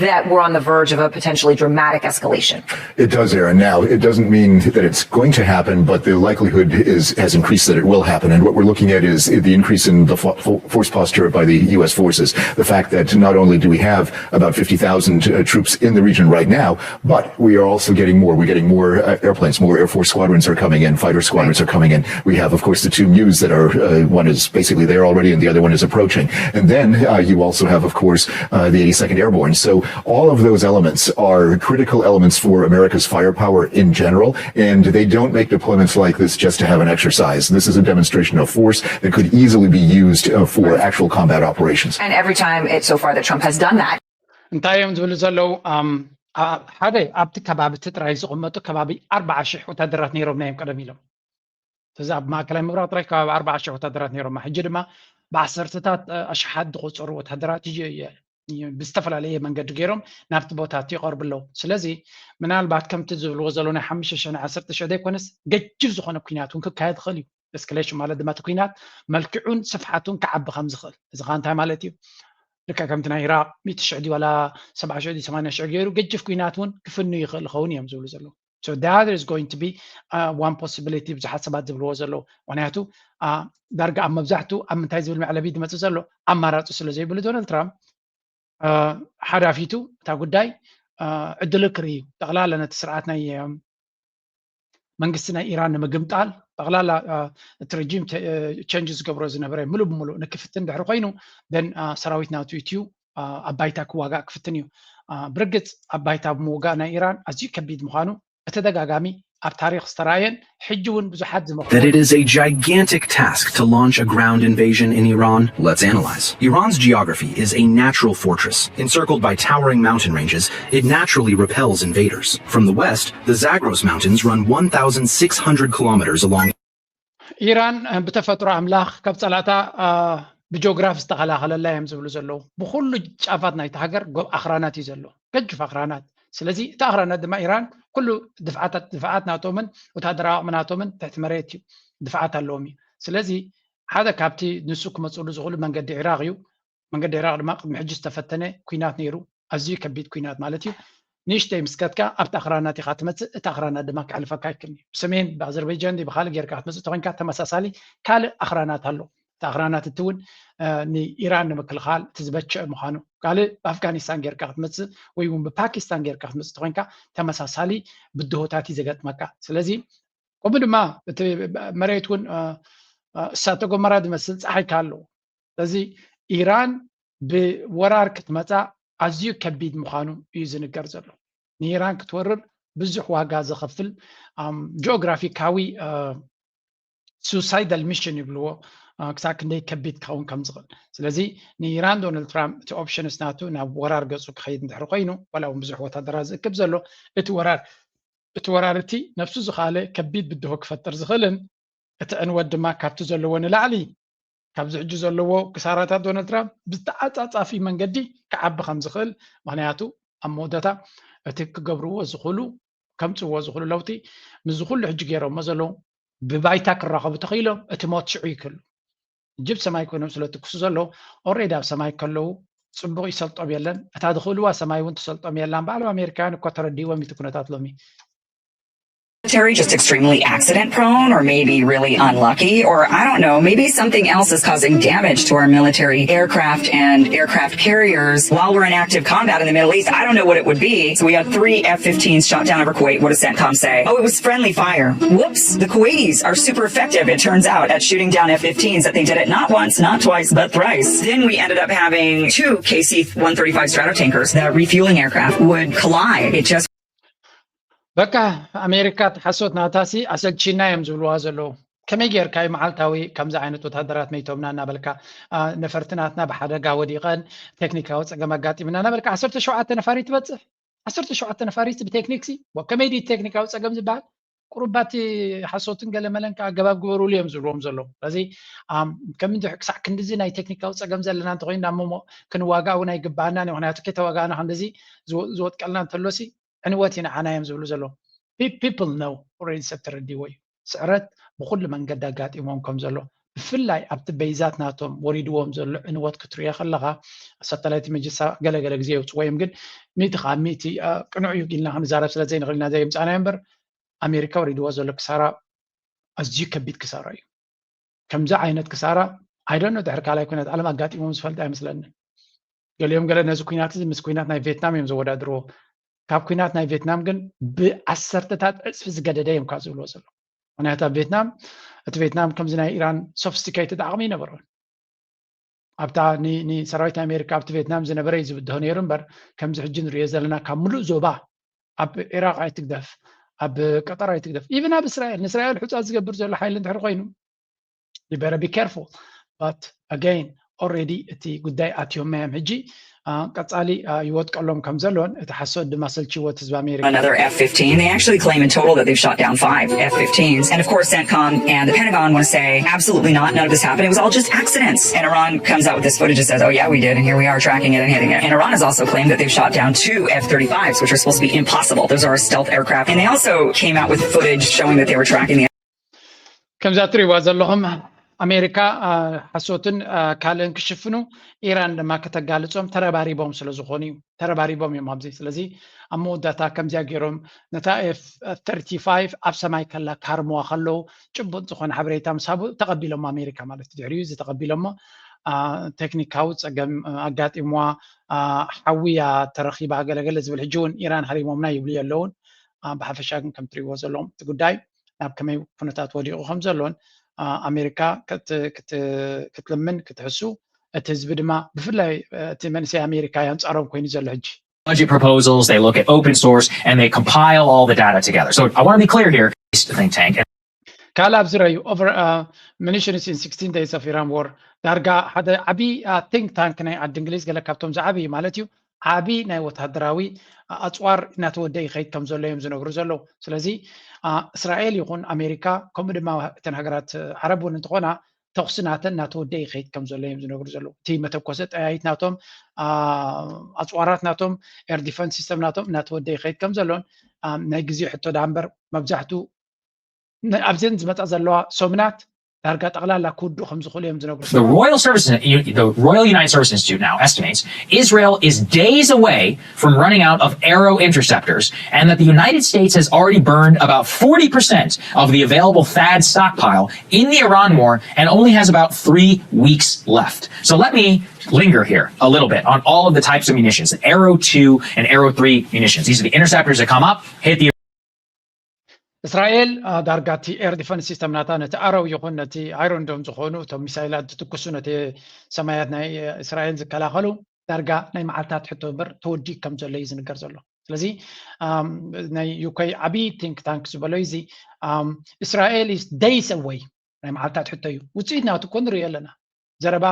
that we're on the verge of a potentially dramatic escalation? It does, Aaron. Now, it doesn't mean that it's going to happen, but the likelihood is has increased that it will happen. And what we're looking at is the increase in the force posture by the U S forces. The fact that not only do we have about fifty thousand uh, troops in the region right now, but we are also getting more. We're getting more uh, airplanes, more Air Force squadrons are coming in, fighter squadrons are coming in. We have, of course, the two Mews that are, uh, one is basically there already and the other one is approaching. And then uh, you also have, of course, uh, the eighty-second Airborne. So all of those elements are critical elements for America's firepower in general, and they don't make deployments like this just to have an exercise. This is a demonstration of force that could easily be used uh, for actual combat operations. And every time it, so far that Trump has done that. እንታይ እዮም ዝብሉ ዘለዉ? ሓደ ኣብቲ ከባቢ እቲ ጥራይ ዝቕመጡ ከባቢ ኣርባዓ ሽሕ ወታደራት ነይሮም ናዮም ቀደም ኢሎም። እዚ ኣብ ማእከላይ ምብራቕ ጥራይ ከባቢ ኣርባዓ ሽሕ ወታደራት ነይሮም። ሕጂ ድማ ብዓሰርተታት ኣሽሓት ዝቆፀሩ ወታደራት ብዝተፈላለየ መንገዲ ገይሮም ናብቲ ቦታ እቲ ይቐርቡ ኣለዉ። ስለዚ ምናልባት ከምቲ ዝብልዎ ዘለዉ ናይ ሓሙሽተ ሽሕ ናይ ዓሰርተ ሽሕ ዘይኮነስ ገጅፍ ዝኾነ ኩናት እውን ክካየድ ይኽእል እዩ። ኤስካሌሽን ማለት ድማ እቲ ኩናት መልክዑን ስፍሓቱን ክዓቢ ከም ዝኽእል። እዚ ከዓ እንታይ ማለት እዩ? ልክዕ ከምቲ ናይ ኢራቅ ሚእቲ ሽሕ ድዩ ዋላ ሰብዓ ሽሕ ድዩ ሰማንያ ሽሕ ገይሩ ገጅፍ ኩናት እውን ክፍኑ ይኽእል ይኸውን እዮም ዝብሉ ዘለዉ። So that is going to be uh, one possibility ብዙሓት ሰባት ዝብልዎ ዘለዉ። ምክንያቱ ዳርጋ ኣብ መብዛሕትኡ ኣብ ምንታይ ዝብል መዕለቢ ዝመፅእ ዘሎ ኣማራፂ ስለ ዘይብሉ ዶናልድ ትራምፕ ሓዳፊቱ እታ ጉዳይ ዕድሉ ክርኢ እዩ። ጠቕላላ ነቲ ስርዓት ናይ መንግስቲ ናይ ኢራን ንምግምጣል ጠቕላላ እቲ ረጂም ቸንጅ ዝገብሮ ዝነበረ ሙሉ ብሙሉ ንክፍትን ድሕሪ ኮይኑ ደን ሰራዊት ናቱ ኢትዩ ኣብ ባይታ ክዋጋእ ክፍትን እዩ። ብርግፅ ኣብ ባይታ ብምውጋእ ናይ ኢራን ኣዝዩ ከቢድ ምዃኑ ብተደጋጋሚ ኣብ ታሪክ ዝተራእየን ሕጂ እውን ብዙሓት ዝመ That it is a gigantic task to launch a ground invasion in Iran? Let's analyze. Iran's geography is a natural fortress. Encircled by towering mountain ranges, it naturally repels invaders. From the west, the Zagros Mountains run one thousand six hundred kilometers along. ኢራን ብተፈጥሮ ኣምላኽ ካብ ፀላእታ ብጂኦግራፊ ዝተኸላኸለላ እዮም ዝብሉ ዘለዉ። ብኩሉ ጫፋት ናይቲ ሃገር ኣኽራናት እዩ ዘሎ፣ ገጅፍ ኣኽራናት። ስለዚ እቲ ኣኽራናት ድማ ኢራን ኩሉ ድፍዓት ናቶምን ወታደራዊ ዓቕሚ ናቶምን ትሕቲ መሬት እዩ ድፍዓት ኣለዎም እዩ። ስለዚ ሓደ ካብቲ ንሱ ክመፅሉ ዝኽእሉ መንገዲ ዒራቕ እዩ። መንገዲ ዒራቕ ድማ ቅድሚ ሕጂ ዝተፈተነ ኩናት ነይሩ፣ ኣዝዩ ከቢድ ኩናት ማለት እዩ። ንእሽተይ ምስ ከድካ ኣብቲ ኣኽራናት ኢኻ ትመፅእ፣ እቲ ኣኽራናት ድማ ከሕልፈካ ኣይክእልን እዩ። ብሰሜን ብኣዘርበይጃን ብካልእ ጌርካ ክትመፅእ ተኮይንካ ተመሳሳሊ ካልእ ኣኽራናት ኣሎ። እቲ ኣኽራናት እቲ እውን ንኢራን ንምክልኻል እቲ ዝበቸ ምዃኑ፣ ካልእ ብኣፍጋኒስታን ጌርካ ክትመፅእ ወይ እውን ብፓኪስታን ጌርካ ክትመፅእ ተኮይንካ ተመሳሳሊ ብድሆታት እዩ ዘገጥመካ። ስለዚ ከምኡ ድማ እቲ መሬት እውን እሳተ ጎመራ ዝመስል ፀሓይካ ኣለዎ። ስለዚ ኢራን ብወራር ክትመፃ ኣዝዩ ከቢድ ምዃኑ እዩ ዝንገር ዘሎ። ንኢራን ክትወርር ብዙሕ ዋጋ ዘኸፍል ጂኦግራፊካዊ suicidal mission ይብልዎ፣ ክሳብ ክንደይ ከቢድ ክኸውን ከም ዝኽእል። ስለዚ ንኢራን ዶናልድ ትራምፕ እቲ ኦፕሽንስ ናቱ ናብ ወራር ገፁ ክኸይድ እንድሕር ኮይኑ፣ ዋላ እውን ብዙሕ ወታደራት ዝእክብ ዘሎ እቲ ወራር እቲ ወራር እቲ ነብሱ ዝኸኣለ ከቢድ ብድሆ ክፈጥር ዝኽእልን እቲ ዕንወት ድማ ካብቲ ዘለዎ ንላዕሊ ካብዚ ሕጂ ዘለዎ ክሳራታት ዶናልድ ትራምፕ ብተዓፃፃፊ መንገዲ ክዓቢ ከም ዝኽእል፣ ምክንያቱ ኣብ መወዳእታ እቲ ክገብርዎ ዝኽእሉ ከምፅዎ ዝኽእሉ ለውጢ ምስዚ ኩሉ ሕጂ ገይሮሞ ዘለዉ ብባይታ ክራኸቡ ተኽኢሎም እቲ ሞት ሽዑ ይክሉ። ጅብ ሰማይ ኮይኖም ስለ ትኩሱ ዘለዉ ኦሬዲ ኣብ ሰማይ ከለዉ ፅቡቕ ይሰልጦም የለን። እታ ዝኽእልዋ ሰማይ እውን ትሰልጦም የላን። ባዕሎም ኣሜሪካውያን እኮ ተረዲዎም እቲ ኩነታት ሎሚ። Military just extremely accident prone or maybe really unlucky, or I don't know, maybe something else is causing damage to our military aircraft and aircraft carriers while we're in active combat in the Middle East. I don't know what it would be. So we had three F fifteens shot down over Kuwait. What does CENTCOM say? Oh, it was friendly fire. Whoops. The Kuwaitis are super effective, it turns out, at shooting down F fifteens, that they did it not once, not twice, but thrice. Then we ended up having two K C one thirty-five Stratotankers, the refueling aircraft, would collide. It just በቃ ኣሜሪካ ሓሶት ናታሲ ኣሰልቺና እዮም ዝብልዋ ዘለዉ። ከመይ ጌርካ እዩ መዓልታዊ ከምዚ ዓይነት ወታደራት መይቶምና እናበልካ፣ ነፈርቲ ናትና ብሓደጋ ወዲቐን፣ ቴክኒካዊ ፀገም ኣጋጢምና እናበልካ ዓሰርተ ሸውዓተ ነፋሪት ትበፅሕ? ዓሰርተ ሸውዓተ ነፋሪት ብቴክኒክ ሲ ከመይ ድዩ ቴክኒካዊ ፀገም ዝበሃል? ቁሩባቲ ሓሶትን ገለመለን ከዓ ኣገባብ ግበሩሉ እዮም ዝብልዎም ዘለዉ። ስለዚ ከምዚ ክሳዕ ክንድዚ ናይ ቴክኒካዊ ፀገም ዘለና እንተኮይንና እሞ ክንዋጋእ እውን ኣይግባኣናን እዩ። ምክንያቱ ከይተዋጋእና ክንድዚ ዝወጥቀልና እንተሎሲ ዕንወት እዩ ንዓና እዮም ዝብሉ ዘለዉ። People know already፣ ሰብ ተረዲዎ እዩ። ስዕረት ብኩሉ መንገዲ ኣጋጢሞም ከም ዘሎ፣ ብፍላይ ኣብቲ በይዛት ናቶም ወሪድዎም ዘሎ ዕንወት ክትሪኦ ከለኻ፣ ሳተላይት ኢሜጅ ገለገለ ግዜ የውፅዎ እዮም፣ ግን ሚእቲ ካብ ሚእቲ ቅኑዕ እዩ ኢልና ክንዛረብ ስለ ዘይንኽእል ኢና ዘየምፃእናዮ እምበር፣ ኣሜሪካ ወሪድዎ ዘሎ ክሳራ ኣዝዩ ከቢድ ክሳራ እዩ። ከምዚ ዓይነት ክሳራ I don't know ድሕሪ ካልኣይ ኩናት ዓለም ኣጋጢሞም ዝፈልጥ ኣይመስለንን። ገሊኦም ገለ ነዚ ኩናት እዚ ምስ ኩናት ናይ ቬትናም እዮም ዘወዳድርዎ። ካብ ኩናት ናይ ቬትናም ግን ብዓሰርተታት ዕፅፊ ዝገደደ እዮም ካብ ዝብልዎ ዘለዉ። ምክንያቱ ኣብ ቬትናም፣ እቲ ቬትናም ከምዚ ናይ ኢራን sophisticated ዓቕሚ ኣይነበሮን። ኣብታ ንሰራዊት ኣሜሪካ ኣብቲ ቬትናም ዝነበረ እዩ ዝብድሆ ነይሩ እምበር፣ ከምዚ ሕጂ ንሪኦ ዘለና ካብ ምሉእ ዞባ ኣብ ኢራቅ ኣይትግደፍ፣ ኣብ ቀጠር ኣይትግደፍ፣ even ኣብ እስራኤል፣ ንእስራኤል ሑፃ ዝገብር ዘሎ ሓይሊ እንድሕር ኮይኑ you better be careful. But again, already እቲ ጉዳይ ኣትዮማ እዮም ሕጂ። ቀፃሊ ይወጥቀሎም ከም ዘሎን እቲ ሓሶት ድማ ሰልችዎ እቲ ህዝቢ ኣሜሪካ። Another F fifteen. They actually claim in total that they've shot down five F fifteens. And of course, CENTCOM and the Pentagon want to say, absolutely not, none of this happened. It was all just accidents. And Iran comes out with this footage and says, oh yeah, we did, and here we are tracking it and hitting it. And Iran has also claimed that they've shot down two F thirty-fives, which are supposed to be impossible. Those are our stealth aircraft. And they also came out with footage showing that they were tracking the ከምዛ እትሪእዋ ዘለኹም ኣሜሪካ ሓሶትን ካልእን ክሽፍኑ፣ ኢራን ድማ ከተጋልጾም ተረባሪቦም ስለ ዝኾኑ እዩ። ተረባሪቦም እዮም ኣብዚ። ስለዚ ኣብ መወዳእታ ከምዚኣ ገይሮም ነታ ኤፍ ተርቲ ፋይቭ ኣብ ሰማይ ከላ ክሃርምዋ ከለዉ ጭቡጥ ዝኾነ ሓበሬታ ምስ ሃቡ ተቐቢሎሞ ኣሜሪካ ማለት እዩ። ድሕሪኡ እዚ ተቐቢሎሞ ቴክኒካዊ ፀገም ኣጋጢምዋ፣ ሓዊ እያ ተረኺባ ገለገለ ዝብል ሕጂ እውን ኢራን ሃሪሞምና ይብሉ የለውን። ብሓፈሻ ግን ከም ትሪእዎ ዘለኹም እቲ ጉዳይ ናብ ከመይ ኩነታት ወዲቑ ከም ዘሎን ኣሜሪካ ክትልምን ክትሕሱ፣ እቲ ህዝቢ ድማ ብፍላይ እቲ መንእሰይ ኣሜሪካ እዩ ኣንፃሮም ኮይኑ ዘሎ ሕጂ። Budget proposals, they look at open source, and they compile all the data together. So I want to be clear here. Think tank. ካልእ ኣብዚ ረዩ Munitions in sixteen Days of Iran War ዳርጋ ሓደ ዓብዪ think tank ናይ ዓዲ እንግሊዝ ገለ ካብቶም ዝዓብዪ ማለት እዩ። ዓብዪ ናይ ወታደራዊ ኣፅዋር እናተወደ ይኸይድ ከም ዘሎ እዮም ዝነግሩ ዘለዉ። ስለዚ እስራኤል ይኹን ኣሜሪካ ከምኡ ድማ እተን ሃገራት ዓረብ እውን እንትኾና ተኹሲ ናተን እናተወደ ይኸይድ ከም ዘሎ እዮም ዝነግሩ ዘለዉ። እቲ መተኮሲ ጠያይት ናቶም፣ ኣፅዋራት ናቶም፣ air defense system ናቶም እናተወደ ይኸይድ ከም ዘሎን ናይ ግዜ ሕቶ ዳ እምበር መብዛሕቱ ኣብዘን ዝመፃ ዘለዋ ሰሙናት ዳርጋ ጠቕላላ ክውድኡ ከም ዝኽእሉ እዮም ዝነግሩ። The Royal Services, the Royal United Services Institute now estimates Israel is days away from running out of Arrow interceptors, and that the United States has already burned about forty percent of the available THAAD stockpile in the Iran war and only has about three weeks left. So let me linger here a little bit on all of the types of munitions, Arrow two and Arrow three munitions. These are the interceptors that come up, hit the እስራኤል ዳርጋ እቲ air defense system ናታ ነቲ ኣረው ይኹን ነቲ Iron Dome ዝኾኑ እቶም ሚሳይላት ዝትኩሱ ነቲ ሰማያት ናይ እስራኤል ዝከላኸሉ ዳርጋ ናይ መዓልታት ሕቶ እምበር ተወዲኡ ከም ዘሎ እዩ ዝንገር ዘሎ። ስለዚ ናይ ዩኬ ዓብዪ think tank ዝበሎ እዚ እስራኤል is days away፣ ናይ መዓልታት ሕቶ እዩ። ውፅኢት ናቱ እኮ ንሪኦ ኣለና። ዘረባ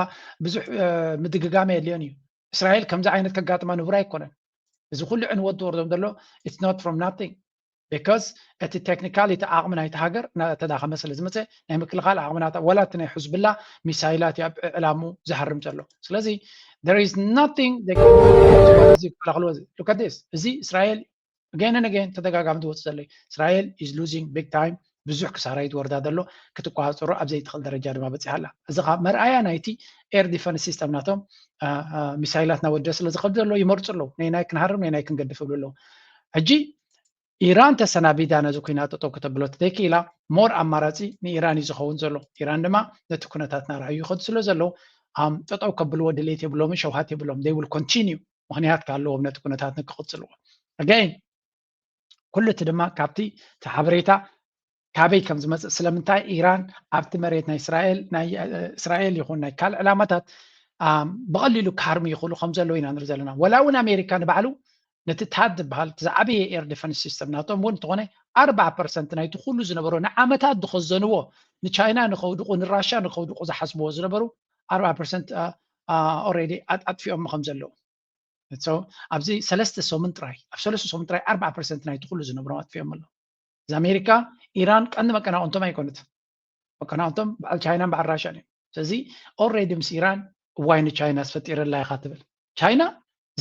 ብዙሕ ምድግጋም የድልዮን እዩ። እስራኤል ከምዚ ዓይነት ከጋጥማ ንቡር ኣይኮነን። እዚ ኩሉ ዕንወት ዝወርዶም ዘሎ it's not from nothing because እቲ ቴክኒካል እቲ ዓቕሚ ናይቲ ሃገር እናተዳኸመ ስለ ዝመፀ ናይ ምክልኻል ዓቕሚ ናታ ዋላ እቲ ናይ ሕዝብላ ሚሳይላት እዩ ኣብ ዕላሙ ዝሃርም ዘሎ። ስለዚ there is nothing ክከላኸልዎ። Look at this፣ እዚ እስራኤል ገነ ነገን ተደጋጋሚ ዝወፅእ ዘሎ እዩ። እስራኤል is losing big time፣ ብዙሕ ክሳራ እዩ ዝወርዳ ዘሎ፣ ክትቆፃፀሮ ኣብ ዘይትኽእል ደረጃ ድማ በፂሓ ኣላ። እዚ ከዓ መርኣያ ናይቲ air defense system ናቶም ሚሳይላት ናወደ ስለ ዝኸብድ ዘሎ ይመርፁ ኣለዉ። ነናይ ክንሃርም ነናይ ክንገድፍ ይብሉ ኣለዉ። ሕጂ ኢራን ተሰናቢዳ ነዚ ኩናት ጠጠው ከተብሎ ተዘይክኢላ more ኣማራፂ ንኢራን እዩ ዝኸውን ዘሎ። ኢራን ድማ ነቲ ኩነታት ናርኣዩ ይኸዱ ስለ ዘለዉ ጠጠው ከብልዎ ድሌት የብሎምን ሸውሃት የብሎም። They will continue፣ ምኽንያት ካለዎም ነቲ ኩነታት ንክቕፅልዎ። Again ኩሉ እቲ ድማ ካብቲ እቲ ሓበሬታ ካበይ ከም ዝመፅእ፣ ስለምንታይ ኢራን ኣብቲ መሬት ናይ እስራኤል ናይ እስራኤል ይኹን ናይ ካልእ ዕላማታት ብቐሊሉ ክሃርሙ ይኽእሉ ከም ዘለዉ ኢና ንርኢ ዘለና። ወላ እውን ኣሜሪካ ንባዕሉ ነቲ ታድ ዝበሃል እቲ ዝዓበየ air defense system ናቶም እውን እንተኾነ ኣርባዓ ፐርሰንት ናይቲ ኩሉ ዝነበሮ ንዓመታት ዝኸዘንዎ ንቻይና ንኸውድቑ ንራሻ ንኸውድቑ ዝሓስብዎ ዝነበሩ ኣርባዓ ፐርሰንት already ኣጥፊኦም ከም ዘለዉ። ኣብዚ ሰለስተ ሰሙን ጥራይ ኣብ ሰለስተ ሰሙን ጥራይ ኣርባዓ ፐርሰንት ናይቲ ኩሉ ዝነብሮም ኣጥፊኦም ኣለዉ። እዚ ኣሜሪካ ኢራን ቀንዲ መቀናቕንቶም ኣይኮነት። መቀናቕንቶም በዓል ቻይናን በዓል ራሻን እዮም። ስለዚ already ምስ ኢራን እዋይ ንቻይና ዝፈጢረላ ኢኻ ትብል። ቻይና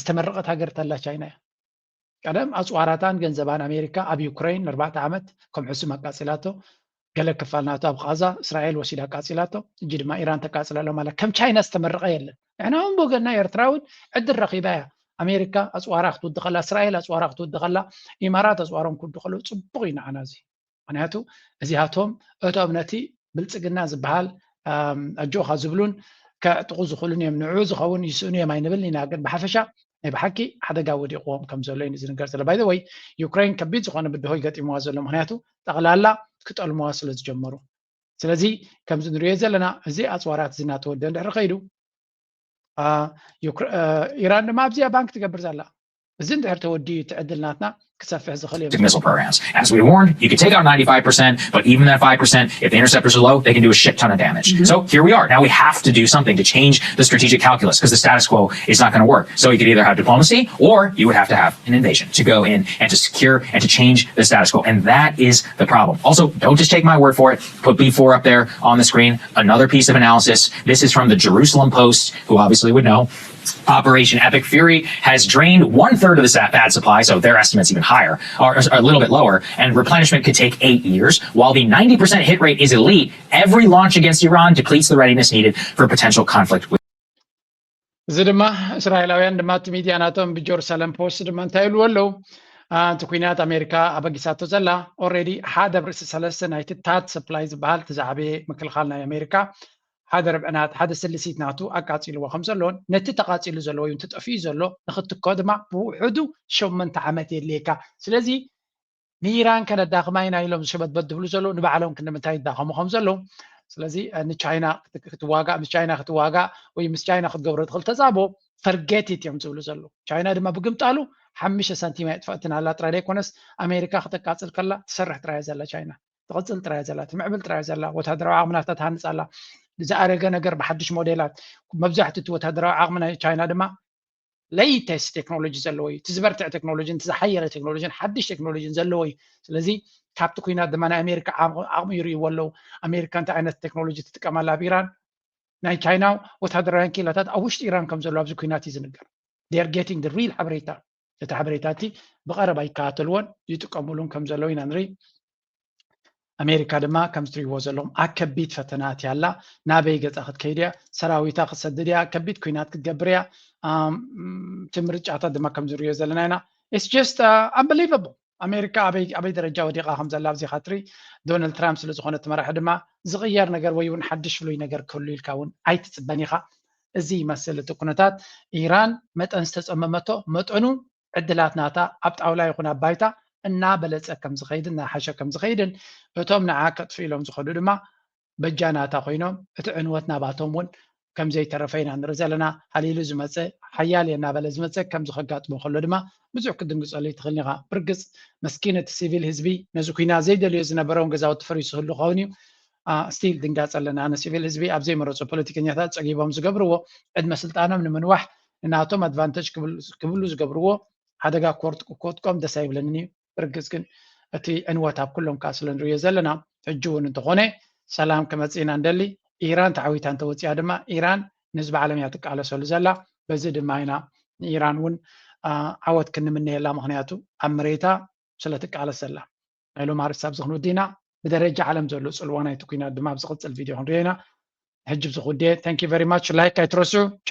ዝተመረቐት ሃገር ተላ ቻይና እያ። ቀደም ኣፅዋራታን ገንዘባን ኣሜሪካ ኣብ ዩክሬን ንኣርባዕተ ዓመት ከም ሕሱም ኣቃፂላቶ፣ ገለ ክፋል ናቱ ኣብ ቃዛ እስራኤል ወሲዳ ኣቃፂላቶ። እጂ ድማ ኢራን ተቃፅለሎም ኣላ። ከም ቻይና ዝተመረቐ የለን። ንሕና እውን ብወገንና ኤርትራ እውን ዕድል ረኺባ እያ። ኣሜሪካ ኣፅዋራ ክትውዲ ከላ፣ እስራኤል ኣፅዋራ ክትውዲ ከላ፣ ኢማራት ኣፅዋሮም ክውዱ ከለዉ ፅቡቕ እዩ ንዓና እዚ። ምክንያቱ እዚኣቶም እቶም ነቲ ብልፅግና ዝበሃል ኣጆኻ ዝብሉን ከዕጥቑ ዝኽእሉን እዮም። ንዑ ዝኸውን ይስእኑ እዮም ኣይንብል ኢና፣ ግን ብሓፈሻ ናይ ብሓቂ ሓደጋ ወዲቕዎም ከም ዘሎ እዩ ዝንገር ዘሎ። By the way ዩክሬን ከቢድ ዝኾነ ብድሆ ይገጢምዋ ዘሎ፣ ምክንያቱ ጠቕላላ ክጠልምዋ ስለ ዝጀመሩ። ስለዚ ከምዚ ንሪኦ ዘለና እዚ ኣፅዋራት እዚ እናተወደ እንድሕር ከይዱ ኢራን ድማ ኣብዚኣ ባንክ ትገብር ዘላ። እዚ እንድሕር ተወዲኡ እቲ ዕድል ናትና ክሰፍሕ ዝኽእል እዩ። Missile programs. As we warned, you could take out ninety-five percent, but even that five percent, if the interceptors are low, they can do a shit ton of damage. So here we are. Now we have to do something to change the strategic calculus because the status quo is not going to work. So you could either have diplomacy or you would have to have an invasion to go in and to secure and to change the status quo. And that is the problem. Also, don't just take my word for it. Put B four up there on the screen. Another piece of analysis. This is from the Jerusalem Post, who obviously would know. Operation Epic Fury has drained one third of the THAAD supply, so their estimate's even higher, or a little bit lower, and replenishment could take eight years. While the ninety percent hit rate is elite, every launch against Iran depletes the readiness needed for potential conflict with. እዚ ድማ እስራኤላውያን ድማ እቲ ሚድያ ናቶም ብጀሩሳሌም ፖስት ድማ እንታይ ይብልዎ ኣለዉ? እቲ ኩናት ኣሜሪካ ኣበጊሳቶ ዘላ already ሓደ ብርእሲ ሰለስተ ናይቲ ታድ ሰፕላይ ዝበሃል እቲ ዝዓበየ ምክልኻል ናይ ኣሜሪካ ሓደ ርብዕናት ሓደ ስልሲት ናቱ ኣቃፂልዎ ከም ዘሎን ነቲ ተቃፂሉ ዘሎ ወይ ተጠፊኡ ዘሎ ንክትኮ ድማ ብውሕዱ ሸመንተ ዓመት የድልየካ። ስለዚ ንኢራን ከነዳኽማ ኢና ኢሎም ዝሸበድበድ ዝብሉ ዘለዉ ንባዕሎም ክንዲ ምንታይ ይዳኸሙ ከም ዘለዉ። ስለዚ ንቻይና ክትዋጋእ ምስ ቻይና ክትዋጋእ ወይ ምስ ቻይና ክትገብሮ ትኽእል ተዛቦ ፈርጌቲት እዮም ዝብሉ ዘለዉ። ቻይና ድማ ብግምጣሉ ሓሙሽተ ሳንቲም ኣይጥፈእትን ኣላ ጥራይ ዘይኮነስ ኣሜሪካ ክተቃፅል ከላ ትሰርሕ ጥራይ ዘላ ቻይና ትቕፅል ጥራይ ዘላ ትምዕብል ጥራይ ዘላ ወታደራዊ ዓቕምናታ ትሃንፅ ኣላ። ዝኣረገ ነገር ብሓድሽ ሞዴላት መብዛሕትኡ እቲ ወታደራዊ ዓቕሚ ናይ ቻይና ድማ latest ቴክኖሎጂ ዘለዎ እዩ። እቲ ዝበርትዐ ቴክኖሎጂን እቲ ዝሓየለ ቴክኖሎጂን ሓድሽ ቴክኖሎጂን ዘለዎ እዩ። ስለዚ ካብቲ ኩናት ድማ ናይ ኣሜሪካ ዓቕሚ ይርእይዎ ኣለዉ። ኣሜሪካ እንታይ ዓይነት ቴክኖሎጂ ትጥቀም ኣላ ኣብ ኢራን? ናይ ቻይና ወታደራውያን ክኢላታት ኣብ ውሽጢ ኢራን ከም ዘለዉ ኣብዚ ኩናት እዩ ዝንገር። They are getting the real ሓበሬታ። እቲ ሓበሬታ እቲ ብቐረባ ይከታተልዎን ይጥቀምሉን ከም ዘለዉ ኢና ንርኢ። ኣሜሪካ ድማ ከም ዝትሪእዎ ዘለኹም ኣብ ከቢድ ፈተና ኣትያ ኣላ። ናበይ ገፃ ክትከይድ እያ? ሰራዊታ ክትሰድድ እያ? ከቢድ ኩናት ክትገብር እያ? እቲ ምርጫታት ድማ ከም ዝንሪኦ ዘለና ኢና። It's just unbelievable። ኣሜሪካ ኣበይ ደረጃ ወዲቓ ከም ዘላ ኣብዚኻ ትርኢ። ዶናልድ ትራምፕ ስለ ዝኾነ እቲ መራሒ ድማ ዝቕየር ነገር ወይ እውን ሓድሽ ፍሉይ ነገር ክህሉ ኢልካ እውን ኣይትፅበን ኢኻ። እዚ ይመስል እቲ ኩነታት። ኢራን መጠን ዝተፀመመቶ መጠኑ ዕድላት ናታ ኣብ ጣውላ ይኹን ኣብ ባይታ እናበለፀ ከም ዝኸይድን እናሓሸ ከም ዝኸይድን እቶም ንዓ ከጥፍ ኢሎም ዝኸዱ ድማ በጃ ናታ ኮይኖም እቲ ዕንወት ናባቶም እውን ከም ዘይተረፈ ኢና ንርኢ ዘለና። ሃሊሉ ዝመፀ ሓያል እየ እናበለ ዝመፀ ከምዚ ከጋጥሞ ከሎ ድማ ብዙሕ ክትድንግፀሉ ይትኽእል ኢኻ። ብርግፅ መስኪን እቲ ሲቪል ህዝቢ ነዚ ኩናት ዘይደልዮ ዝነበረ እውን ገዛውቲ ፈሪሱ ህሉ ክኸውን እዩ። ስቲል ድንጋፀ ኣለና። ንሲቪል ህዝቢ ኣብ ዘይመረፁ ፖለቲከኛታት ፀጊቦም ዝገብርዎ ዕድመ ስልጣኖም ንምንዋሕ ንናቶም ኣድቫንተጅ ክብሉ ዝገብርዎ ሓደጋ ክወርጥቆም ደስ ኣይብለንን እዩ። ብርግፅ ግን እቲ ዕንወት ኣብ ኩሎም ከዓ ስለ ንሪኦ ዘለና ሕጂ እውን እንተኾነ ሰላም ክመፅእ ኢና ንደሊ። ኢራን ተዓዊታ እንተወፂኣ ድማ ኢራን ንህዝቢ ዓለም እያ ትቃለሰሉ ዘላ። በዚ ድማ ኢና ንኢራን እውን ዓወት ክንምነየላ፣ ምክንያቱ ኣብ መሬታ ስለ ትቃለስ ዘላ። ናይ ሎም ኣርእስቲ ኣብዚ ክንውዲ ኢና። ብደረጃ ዓለም ዘሎ ፅልዋ ናይቲ ኩናት ድማ ኣብ ዝቕፅል ቪድዮ ክንሪኦ ኢና። ሕጂ ብዝኹዴ thank you very much። ላይክ ኣይትረስዑ።